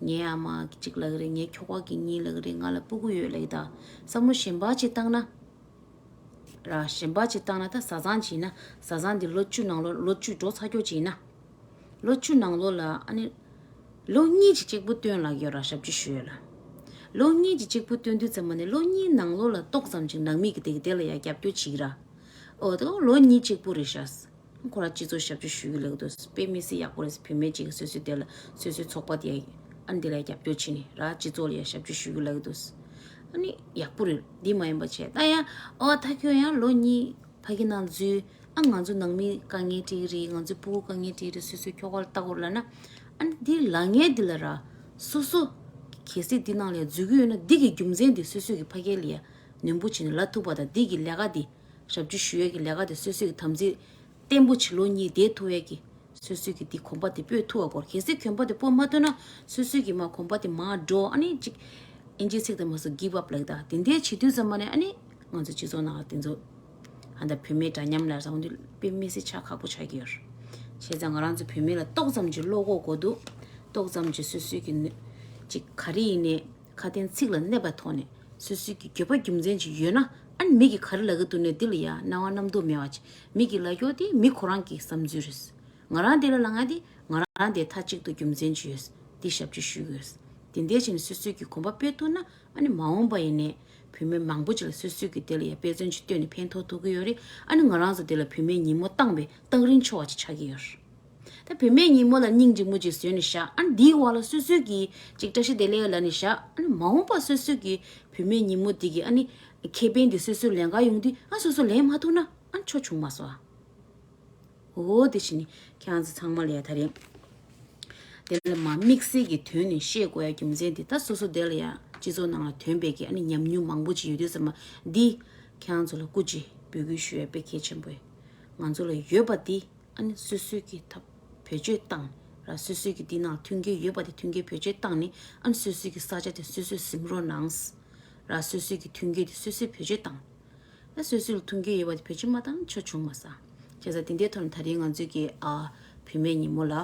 ངའི་ཨ་མ་གཅིག་ལབ་ཀྱི་རེད། ངའི་ཁྱོ་ག་གི་གཉིས་ལབ་ཀྱི་རེད། ང་ལ་སྤུ་གུ་ཡོད་ལབ་ཀྱི་ད་བསམ་བློ་གཞན་པ་ཅིག་བཏང་ན། ར་གཞན་པ་ཅིག་བཏང་ན་ད་བཟའ་ཚང་ཅིག་ཡིན་ན་བཟའ་ཚང་འདི་ལོ་བཅུ་ནང་ལོ་ལོ་བཅུ་འགྲོ་ཚར་ཀྱོག་ཅིག་ཡིན་ན། ལོ་བཅུ་ནང་ལོ་ལ་ཨ་ནི། ལོ་གཉིས་ཅིག་གཅིག་པུ་སྟོན་ལབ་ཀྱི་ཡོད་ར་ཞབས་ཕྱི་ཞུ་ཡོད་ལ། ལོ་གཉིས་ཅིག་གཅིག་པུ་སྟོན་དུས་ཙམ་པ་ནས་ལོ་གཉིས་ནང་ལོ་ལ་ཏོག་ཙམ་ཅིག་ནང་མི་གི་དེ་གི་དེ་ལ་ཡ་རྒྱབ་སྐྱོར་བྱེད་ཀྱི་ར། ཨོ་ད་ལོ་གཉིས་གཅིག་པུ་རེད་ཤག་ཁོ་ར་སྤྱི་ཚོགས་ཞབས་ཕྱི་ཞུ་གི་ལབ་ཀྱི་འདུག་དཔེ་མི་སྲིད་ཡག་པོ་རེད། བུད་མེད་ཅིག་གིས་སོ་སོའི་དེ་ལ་སོ་སོའི་ཚོགས་པ་དེ་ཨ་ནི་དེ་ལ་རྒྱབ་སྐྱོར་བྱས་ནས་ར་སྤྱི་ཚོགས་ལ་ཡ་ཞབས་ཕྱི་ཞུ་གི་ལབ་ཀྱི་འདུག་ཨ་ནི་ཡག་པོ་རེད། འདི་མ་ཡིན་པ་བྱས་ད་ཡང་ཨོ་ད་ཁྱོད་ཡང་ལོ་གཉིས་ཕ་གི་ནང་འཛུལ། ཨ་ང་ཚོ་ནང་མི་དཀའ་ངལ་འཕྲད་ཀྱི་རེད། ང་ཚོའི་སྤུ་གུ་དཀའ་ངལ་འཕྲད་ཀྱི་རེད། སོ་སོའི་ཁྱོ་ག་ལ་ལྟ་དགོས་ལབ་ན། ཨ་ནི་འདི་ལབ་མཁན་འདི་ལ་ར་སོ་སོ་གལ་སྲིད་འདི་ནང་ལ་ཡ་འཛུལ་གྱི་ཡོད་ན་འདི་གི་རྒྱུ་མཚན་འདི་སོ་སོ་གི་ཕ་གི་ལ་ཡ་ནན་པོ་བྱས་ནས་ལབ་ཐུབ་པ་དང་འདི་གི་ལས་ཀ་འདི་ཞབས་ཕྱི་ཞུ་ཡས་ཀྱི་ལས་ཀ་དེ་སོ་སོའི་གི་དམ་ཚིག་བརྟན་པོ་བྱེད་ལོ་གཉིས་བསྡད་ཐུབ་ཡས་ཀྱི་སོ་སོའི་གི་དེ་གོམ་པ་དེ་སྤོས་ཐུབ་པ་སྐོར། གལ་སྲིད་གོམ་པ་དེ་སྤོ་མ་ཐུབ་ན་སོ་སོའི་གི་མ་གོམ་པ་དེ་མར་འགྲོ། ཨ་ནི་ཅིག་ཨིན་ཇིའི་ཚིག་དེ་མ་སོ་give up ལབ་ད་དེ་འདྲའི་བྱེད་དུས་ཙམ་པ་ནས་ཨ་ནི་ང་ཚོ་སྤྱི་ཚོགས་ནང་ལ་དེ་ཚོ་ཨ་ད་བུད་མེད་འདྲ་མཉམ་ལ་བཟང་དུས་དཔེ་མི་སྲིད་ཆགས་ཁག་པོ་ཆགས་ཀྱི་ཡོད་རེད། བྱས་ཙང་ང་རང་ཚོ་བུད་མེད་ལ་ཏོག་ཙམ་ཅིག་བློ་ཁོག་དགོས་འདུག་ཏོག་ཙམ་ཅིག་སོ་སོའི་གི་ནུས་ཅིག་ག་རེ་ཡིན་ནའི་ཁ་དན་ཚིག་ལ་གནས་པའི་ཐོག་ནས་སོ་སོའི་གི་འགྱོད་པ་རྒྱུ་མཚན་ཅིག་ཡོད་ན་ཨ་ནི་མི་གིས་ག་རེ་ལབ་ཀྱི་འདུག་ནས་འདི་ལ་ཡ་སྣང་བ་རྣམ་རྟོག་མེད་པ་ཅིག་མི་གིས་ལབ་ཀྱོག་དེ་མི་ཁོ་རང་གི་བསམ་ཚུལ་རེད། ང་རང་འདི་ལ་ལབ་ཡ་དེ་ང་རང་དེ་མཐའ་གཅིག་ཏུ་རྒྱུ་མཚན་ཅིག་ཡོད། འདི་ཞབས་ཕྱི་ཞུ་གི་ཡོད། དེ་འདྲའི་ཕྱིན་ནས་སོ་སོའི་གི་གོམ་པ་སྤོས་ཐུབ་ན་ཨ་ནི་མ་འོངས་པ་ཡིན་ནའི་བུད་མེད་མང་པོ་ཅིག་ལ་སོ་སོའི་གི་དེ་ལ་ཡ་དཔེ་མཚོན་ཅིག་སྟོན་ནས་ཕན་ཐོགས་ཐུབ་ཀྱི་ཡོད་རེད། ཨ་ནི་ང་རང་ཚོ་དེ་ལ་བུད་མེད་ཉིན་མོ་བཏང་བའི་རྟགས་རིང་ཆོག་པ་ཅིག་ཆགས་ཀྱི་ཡོད་རེད། ད་བུད་མེད་ཉིན་མོ་ལ་སྙིང་རྗེ་མོ་ཅིག་བཟོས་ནས་བཞག་ཨ་ནི་འདིའི་འོག་ལ་སོ་སོའི་གི་ཅིག་བཀྲ་ཤིས་བདེ་ལེགས་ལབ་ནས་བཞག་ཨ་ནི་མ་འོངས་པ་སོ་སོའི་གི་བུད་མེད་ཉིན་མོ་འདི་གི་ཨ་ནི་ཁེ་ཕན་འདི་སོ་སོ་ལེན་ག་ཡོང་དུས་ཨ་སོ་སོ་ལེན་མ་ཐུབ་ན་ཨ་ནི་ཆོ་བྱུང་མ་སོང་ཨ། འོ་དེ་བཞིན་ནི་ཁྱེད་རང་ཚོ་ཚང་མ་ལ་ཡ་ད་རིང་། དེ་ལ་མ་དམིགས་བསལ་གྱི་དོན་ནི་བཤད་དགོས་ཡ་རྒྱུ་མཚན་དེ་ད་སོ་སོ་དེ་ལ་ཡ་སྤྱི་ཚོགས་ནང་ལ་ཐོན་པའི་གི་ཨ་ནི་ཉམས་མྱོང་མང་པོ་ཅིག་ཡོད་དུས་ཙམ་པ་འདི་ཁྱེད་རང་ཚོ་ལ་སྐུ་མཁྱེན་འབོད་སྐུལ་ཞུ་ཡ་དཔེ་གལ་ཆེན་པོ་ཡིན། ང་ཚོ་ལ་ཡོད་པ་འདི་ཨ་ནི་སོ་སོའི་གི་ཐབས་བེད་སྤྱོད་བཏང་ར་སོ་སོའི་གི་འདི་ནང་མཐུན་རྐྱེན་ཡོད་པ་དེ་མཐུན་རྐྱེན་བེད་སྤྱོད་བཏང་ནི་ཨ་ནི་སོ་སོའི་གི་ས་ཆ་དེ་སོ་སོས་ཟིན་རོགས་གནང་། ར་སོ་སོའི་གི་མཐུན་རྐྱེན་དེ་སོ་སོས་བེད་སྤྱོད་བཏང་། ད་སོ་སོའི་མཐུན་རྐྱེན་ཡོད་པ་དེ་བེད་སྤྱོད་མ་བཏང་ཆོ་བྱུང་མ་སོང་། བྱས་ཙང་དེ་འདྲའི་ཐོག་ནས་ད་རིང་ང་ཚོའི་གི་ཨ་བུད་མེད་ཉིན་མོ་ལ།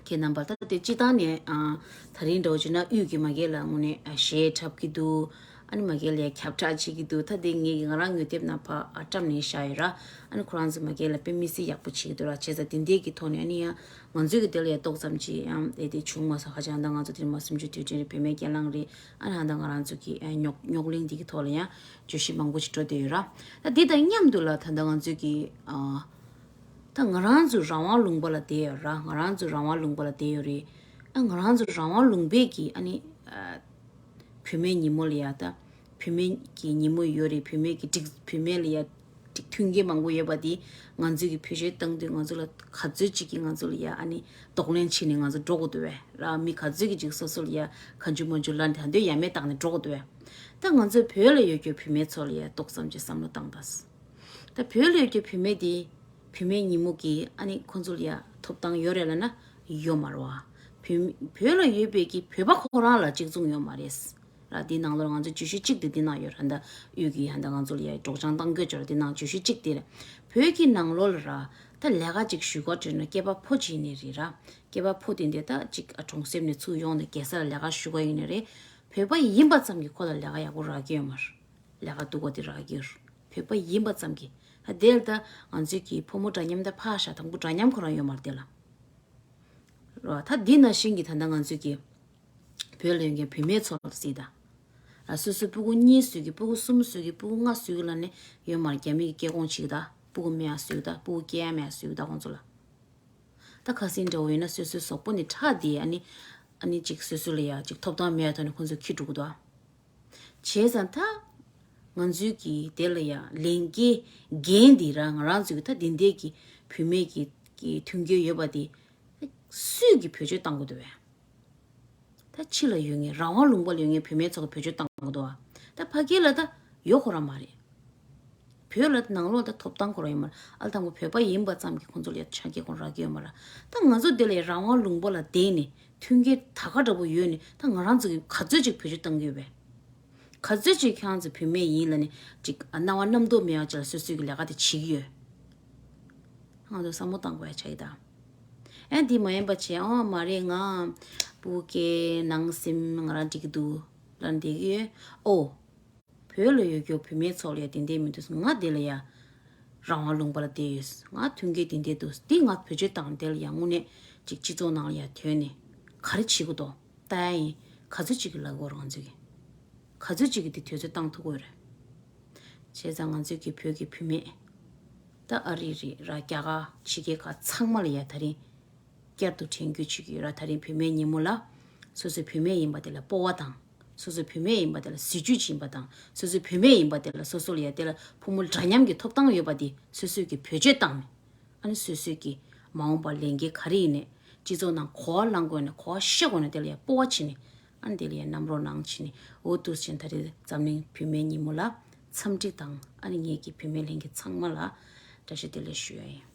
ཁྱེད་རྣམ་པ་ད་དེ་སྤྱི་བཏང་ནས་ཨ་ད་རིང་འདྲ་བོ་བྱས་ན་དབུས་ཀྱི་མ་གི་ལ་དངོས་གནས་ཨ་གཞས་འཁྲབ་ཀྱི་འདུག་ཨ་ནི་མ་གི་ལ་ཡ་ཁྱབ་བསྒྲགས་བྱེད་ཀྱི་འདུག་ད་དེ་ངས་ང་རང་ངོས་དེབ་ནང་ཕར་ཨ་བཀྲམ་ནས་བཞག་ཡོད་ར། ཨ་ནི་ཁོ་རང་ཚོ་མ་གི་ལ་དཔེ་མི་སྲིད་ཡག་པོ་བྱེད་ཀྱི་འདུག་ར། བྱས་ཙང་དེ་འདྲའི་གི་ཐོག་ནས་ཨ་ནི་ཡང་ང་ཚོའི་གི་དེ་ལ་ཡ་ཏོག་ཙམ་ཅིག་ཡང་དེ་དེ་བྱུང་མ་སོང་། ཧ་ཅང་ད་ང་ཚོ་དེ་རིང་མ་སུམ་ཅུ་དུས་དྲན་རེད། བུད་མེད་སྐྱེས་ལངས་རེད། ཨ་ནི་ཧ་ད་ང་རང་ཚོ་གི་ཨ་རྙོག་རྙོག་གླེང་འདི་གི་ཐོག་ལ་ཡང་བརྗོད་གཞི་མང་པོ་ཅིག་འགྲོ་བསྡད་ཡོད་ར། ད་འདི་དང་མཉམ་དུ་ལ་ད་ལྟ་ང་ཚོའི་གི་ཨ་ ད་ང་རང་ཚོ་རང་དབང་ལུང་པ་ལ་བསྡད་ཡོད་ར། ང་རང་ཚོ་རང་དབང་ལུང་པ་ལ་བསྡད་ཡོད་རེད། ཨ་ང་རང་ཚོ་རང་དབང་ལུང་པའི་གི་ཨ་ནི་ཨ་བུད་མེད་ཉིན་མོ་ལ་ཡ། ད་བུད་མེད་ཀྱི་ཉིན་མོ་ཡོད་རེད། བུད་མེད་ཀྱི་སྒྲིག་བུད་མེད་ལ་ཡ་སྒྲིག་མཐུན་རྐྱེན་མང་པོ་ཡོད་པ་དེ་ང་ཚོས་ཀྱི་བེད་སྤྱོད་བཏང་དུས་ང་ཚོ་ལ་ག་ཚོད་ཅིག་གིས་ང་ཚོ་ལ་ཡ་ཨ་ནི་གདོང་ལེན་བྱས་ནས་ང་ཚོ་འགྲོ་དགོས་འདུག་བས་ར། མི་ག་ཚོད་ཀྱིས་ཅིག་སོ་སོ་ལ་ཡ་གང་བྱུང་མང་བྱུང་ལ་ད་འདོད་ཡ་མེད་བཏང་ནས་འགྲོ་དགོས་འདུག་བས། ད་ང་ཚོའི་བོད་ལ་ཡོད་རྒྱུ་བུད་མེད་ཚོ་ལ་ཡ་ཏོག་ཙམ་ཅིག་བསམ་བློ་བཏང་དང་། ད་བོད་ལ་ཡོད་རྒྱུ་བུད་མེད་དེ་བུད་མེད་ཉིན་མོ་གི་ཨ་ནི་ཁོང་ཚོ་ལ་ཡ་ཐོབ་ཐང་ཡོད་རེད་ལབ་ན་ཡོད་མ་རེད་བ། བོད་བོད་ལ་ཡོད་པའི་གི་བོད་པ་ཁོ་རང་ལ་གཅིག་མཚུངས་ཡོད་མ་རེད། ར་འདི་ནང་ལོགས་ང་ཚོ་བརྗོད་གཞི་གཅིག་དེ་འདི་ནང་ཡོད་ར། ད་དབུས་ཀྱི་ཧ་ད་ང་ཚོ་ལ་ཡ་སྒྲོག་སྦྱང་བཏང་དགོས་ཅོར་འདི་ནང་བརྗོད་གཞི་གཅིག་དེ་རེད། བོད་ཀྱི་ནང་ལོགས་ལ་ར་ད་ལས་ཀ་ཅིག་ཞུ་ག་བྲོས་ན་སྐྱེས་པ་ཕོ་གཅིག་ནས་རེད་ར། སྐྱེས་པ་ཕོ་དེ་འདི་ད་ཅིག་ཨ་གྲོང་གསེབ་ནས་ཚུར་ཡོང་ནས་རྒྱལ་ས་ལ་ལས་ཀ་ཞུ་ག་ཡིན་ནི་རེད། བོད་པ་ཡིན་པ་ཙམ་གྱིས་ཁོ་ལ་ལས་ཀ་ཡག་པོ་རག་གི་ཡོད་མ་རེད། ལས་ཀ་སྡུག་པ་དེ་རག་གི་ཡོད་རེད། བོད་པ་ཡིན་པ་ཙམ་གྱིས། ད་དེར་ད་ང་ཚོས་ཀྱི་ཕོ་མོ་འདྲ་མཉམ་ད་ཕ་ཤ་དང་པོ་འདྲ་མཉམ་ཁོ་རང་ཡོད་མ་རེད་དེ་ལ། རོ། ད་འདི་ན་བཞིན་གྱི་ད་ལྟ་ང་ཚོས་ཀྱི་བོད་ལ་ཡོད་མཁན་བུད་མེད་ཚོ་ལ་གཟིགས་དང་། ཨ་སོ་སོའི་སྤུ་གུ་གཉིས་བཟོས་ཀྱི་སྤུ་གུ་གསུམ་བཟོས་ཀྱི་སྤུ་གུ་ལྔ་བཟོས་ཀྱི་ལ་ནི་ཡོད་མ་རེད། རྒྱ་མི་གི་སྐྱེ་ཁོངས་ཅིག་ད་སྤུ་གུ་མེད་ཡ་བཟོས་ཀྱི་ད་སྤུ་གུ་སྐྱེ་ཡ་མེད་ཡ་བཟོས་ཀྱི་ད་ཁོང་ཚོ་ལ། ད་ཁ་སང་འདྲ་བོ་ཡིན་ན་སོ་སོའི་གཟུགས་པོ་ནི་ཁྲག་དེ་ཨ་ནི་ཨ་ནི་ཅིག་སོ་སོ་ལ་ཡ་ཅིག་ཐོབ་ཐང་མེད་ཡ་ཐོག་ནས་ཁོང་ཚོ་ཁྱི་འགྲོ་གི་འདུག་ཨ། བྱས་ཙང་ད་ང་ཚོའི་གི་དེ་ལ་ཡ་ལས་འགན་འགན་འདི་ར་ང་རང་ཚོའི་གི་ད་འདི་འདྲའི་གི་བུད་མེད་ཀྱི་གི་མཐུན་རྐྱེན་ཡོད་པ་དེ་སུས་གི་བེད་སྤྱོད་བཏང་དགོས་འདུག་བས། ད་ཕྱི་ལ་ཡོད་མཁན་རང་དབང་ལུང་པ་ལ་ཡོད་མཁན་བུད་མེད་ཚོ་གི་བེད་སྤྱོད་བཏང་དགོས་འདུག་བ། ད་ཕ་གི་ལ་ད་ཡོད་ཁོ་རང་མ་རེད། བོད་ལ་ནང་ལོགས་ད་ཐོབ་ཐང་ཁོ་རང་ཡོད་མ་རེད། ཨ་ལ་དང་པོ་བོད་པ་ཡིན་པ་ཙམ་གྱིས་ཁོང་ཚོ་ལ་ཡ་ཆ་རྐྱེན་ཁོ་རང་རག་གི་ཡོད་མ་རེད། ད་ང་ཚོ་འདི་ལ་ཡ་རང་དབང་ལུང་པ་ལ་བསྡད་ནས་མཐུན་རྐྱེན་ད་ག་འདྲ་པོ་ཡོད་ནས་ད་ང་རང་ཚོ་གི་ག་ཚོད་ཅིག་བེད་སྤྱོད་བཏང་གི་ཡོད་པས། ག་ཚོད་ཅིག་ཁྱེད་རང་ཚོ་བུད་མེད་ཡིན་ལབ་ནས་ཅིག་ཨ་སྣང་བ་རྣམ་རྟོག་མེད་པ་ཅིག་ལ་སོ་སོའི་གི་ལས་ཀ་དེ་བྱེད་ཀྱི་ཡོད། ང་ཚོ་བསམ་བློ་བཏང་དགོས་ཡ་ཆགས་ཀྱི་ད། ཨེ་འདི་མ་ཡིན་པ་བྱས་ཨོ་མ་རེད། ང་སྤུ་གུ་སྐྱེ་ནང་སེམས་ང་རང་འགྲིག་གི་འདུག་ལབ་བསྡད་ཀྱི་ཡོད། ཨོ། བོད་ལ་ཡོད་རྒྱུ་བུད་མེད་ཚོ་ལ་ཡ་དེ་འདྲས་མི་འདུག་ང་དེ་ལ་ཡ་རང་དབང་ལུང་པ་ལ་བསྡད་ཡོད། ང་མཐུན་རྐྱེན་དེ་འདྲས་འདུག་འདི་ང་བེད་སྤྱོད་བཏང་དེ་ལ་ཡ་དངོས་གནས་ཅིག་སྤྱི་ཚོགས་ནང་ལ་ཡ་ཐོན་ནས་ག་རེ་བྱེད་དགོས་འདུག་ལྟ་ཡ་ཡིན། ག་ཚོད་ཅིག་གི་ལ་གོ་རང་ཚོད་ཀྱི་ག་ཚོད་ཅིག་གི་དེ་དུས་ཚོད་བཏང་ཐུབ་ཀྱི་ཡོད་རེད། བྱས་ཙང་ང་ཚོས་ཀྱི་བོད་ཀྱི་བུད་མེད་ད་ཨ་རི་རེད་ར་རྒྱ་གར་ཕྱི་རྒྱལ་ཁག་ཚང་མ་ལ་ཡ་ད་རིང་བསྐྱར་དུ་དྲན་སྐུལ་བྱེད་ཀྱི་ཡོད་ར། ད་རིང་བུད་མེད་ཉིན་མོ་ལ་སོ་སོའི་བུད་མེད་ཡིན་པ་དེ་ལ་སྤོབས་པ་དང་། སོ་སོའི་བུད་མེད་ཡིན་པ་དེ་ལ་གཟི་བརྗིད་ཡིན་པ་དང་། སོ་སོའི་བུད་མེད་ཡིན་པ་དེ་ལ་སོ་སོ་ལ་ཡ་དེ་ལ་ཕོ་མོ་འདྲ་མཉམ་གྱི་ཐོབ་ཐང་ཡོད་པ་དེ་སོ་སོས་ཀྱི་བེད་སྤྱོད་བཏང་ནས། ཨ་ནི་སོ་སོས་ཀྱི་མ་འོངས་པར་ལས་འགན་ག་རེ་ཡིན་ནས་སྤྱི་ཚོགས་ནང་གོ་བ་བླང་དགོས་ནས་གོ་བ་བཤད་དགོས་ནས་དེ་ལ་ཡ་སྤོབས་པ་བྱས་ནས། ཨ་ནི་དེ་ལ་ཡ་རྣམ་རོགས་གནང་བྱས་ནས། འོ་འདུག་སེ་བྱས་ནས་ད་རེས་འཛམ་གླིང་བུད་མེད་ཉིན་མོ་ལ་འཚམས་འདྲི་དང་། ཨ་ནི་ངེད་ཀྱི་བུད་མེད་ལྷན་རྒྱས་ཚང་མ་ལ་བཀྲ་ཤིས་བདེ་ལེགས་ཞུ་ཡ་ཡིན།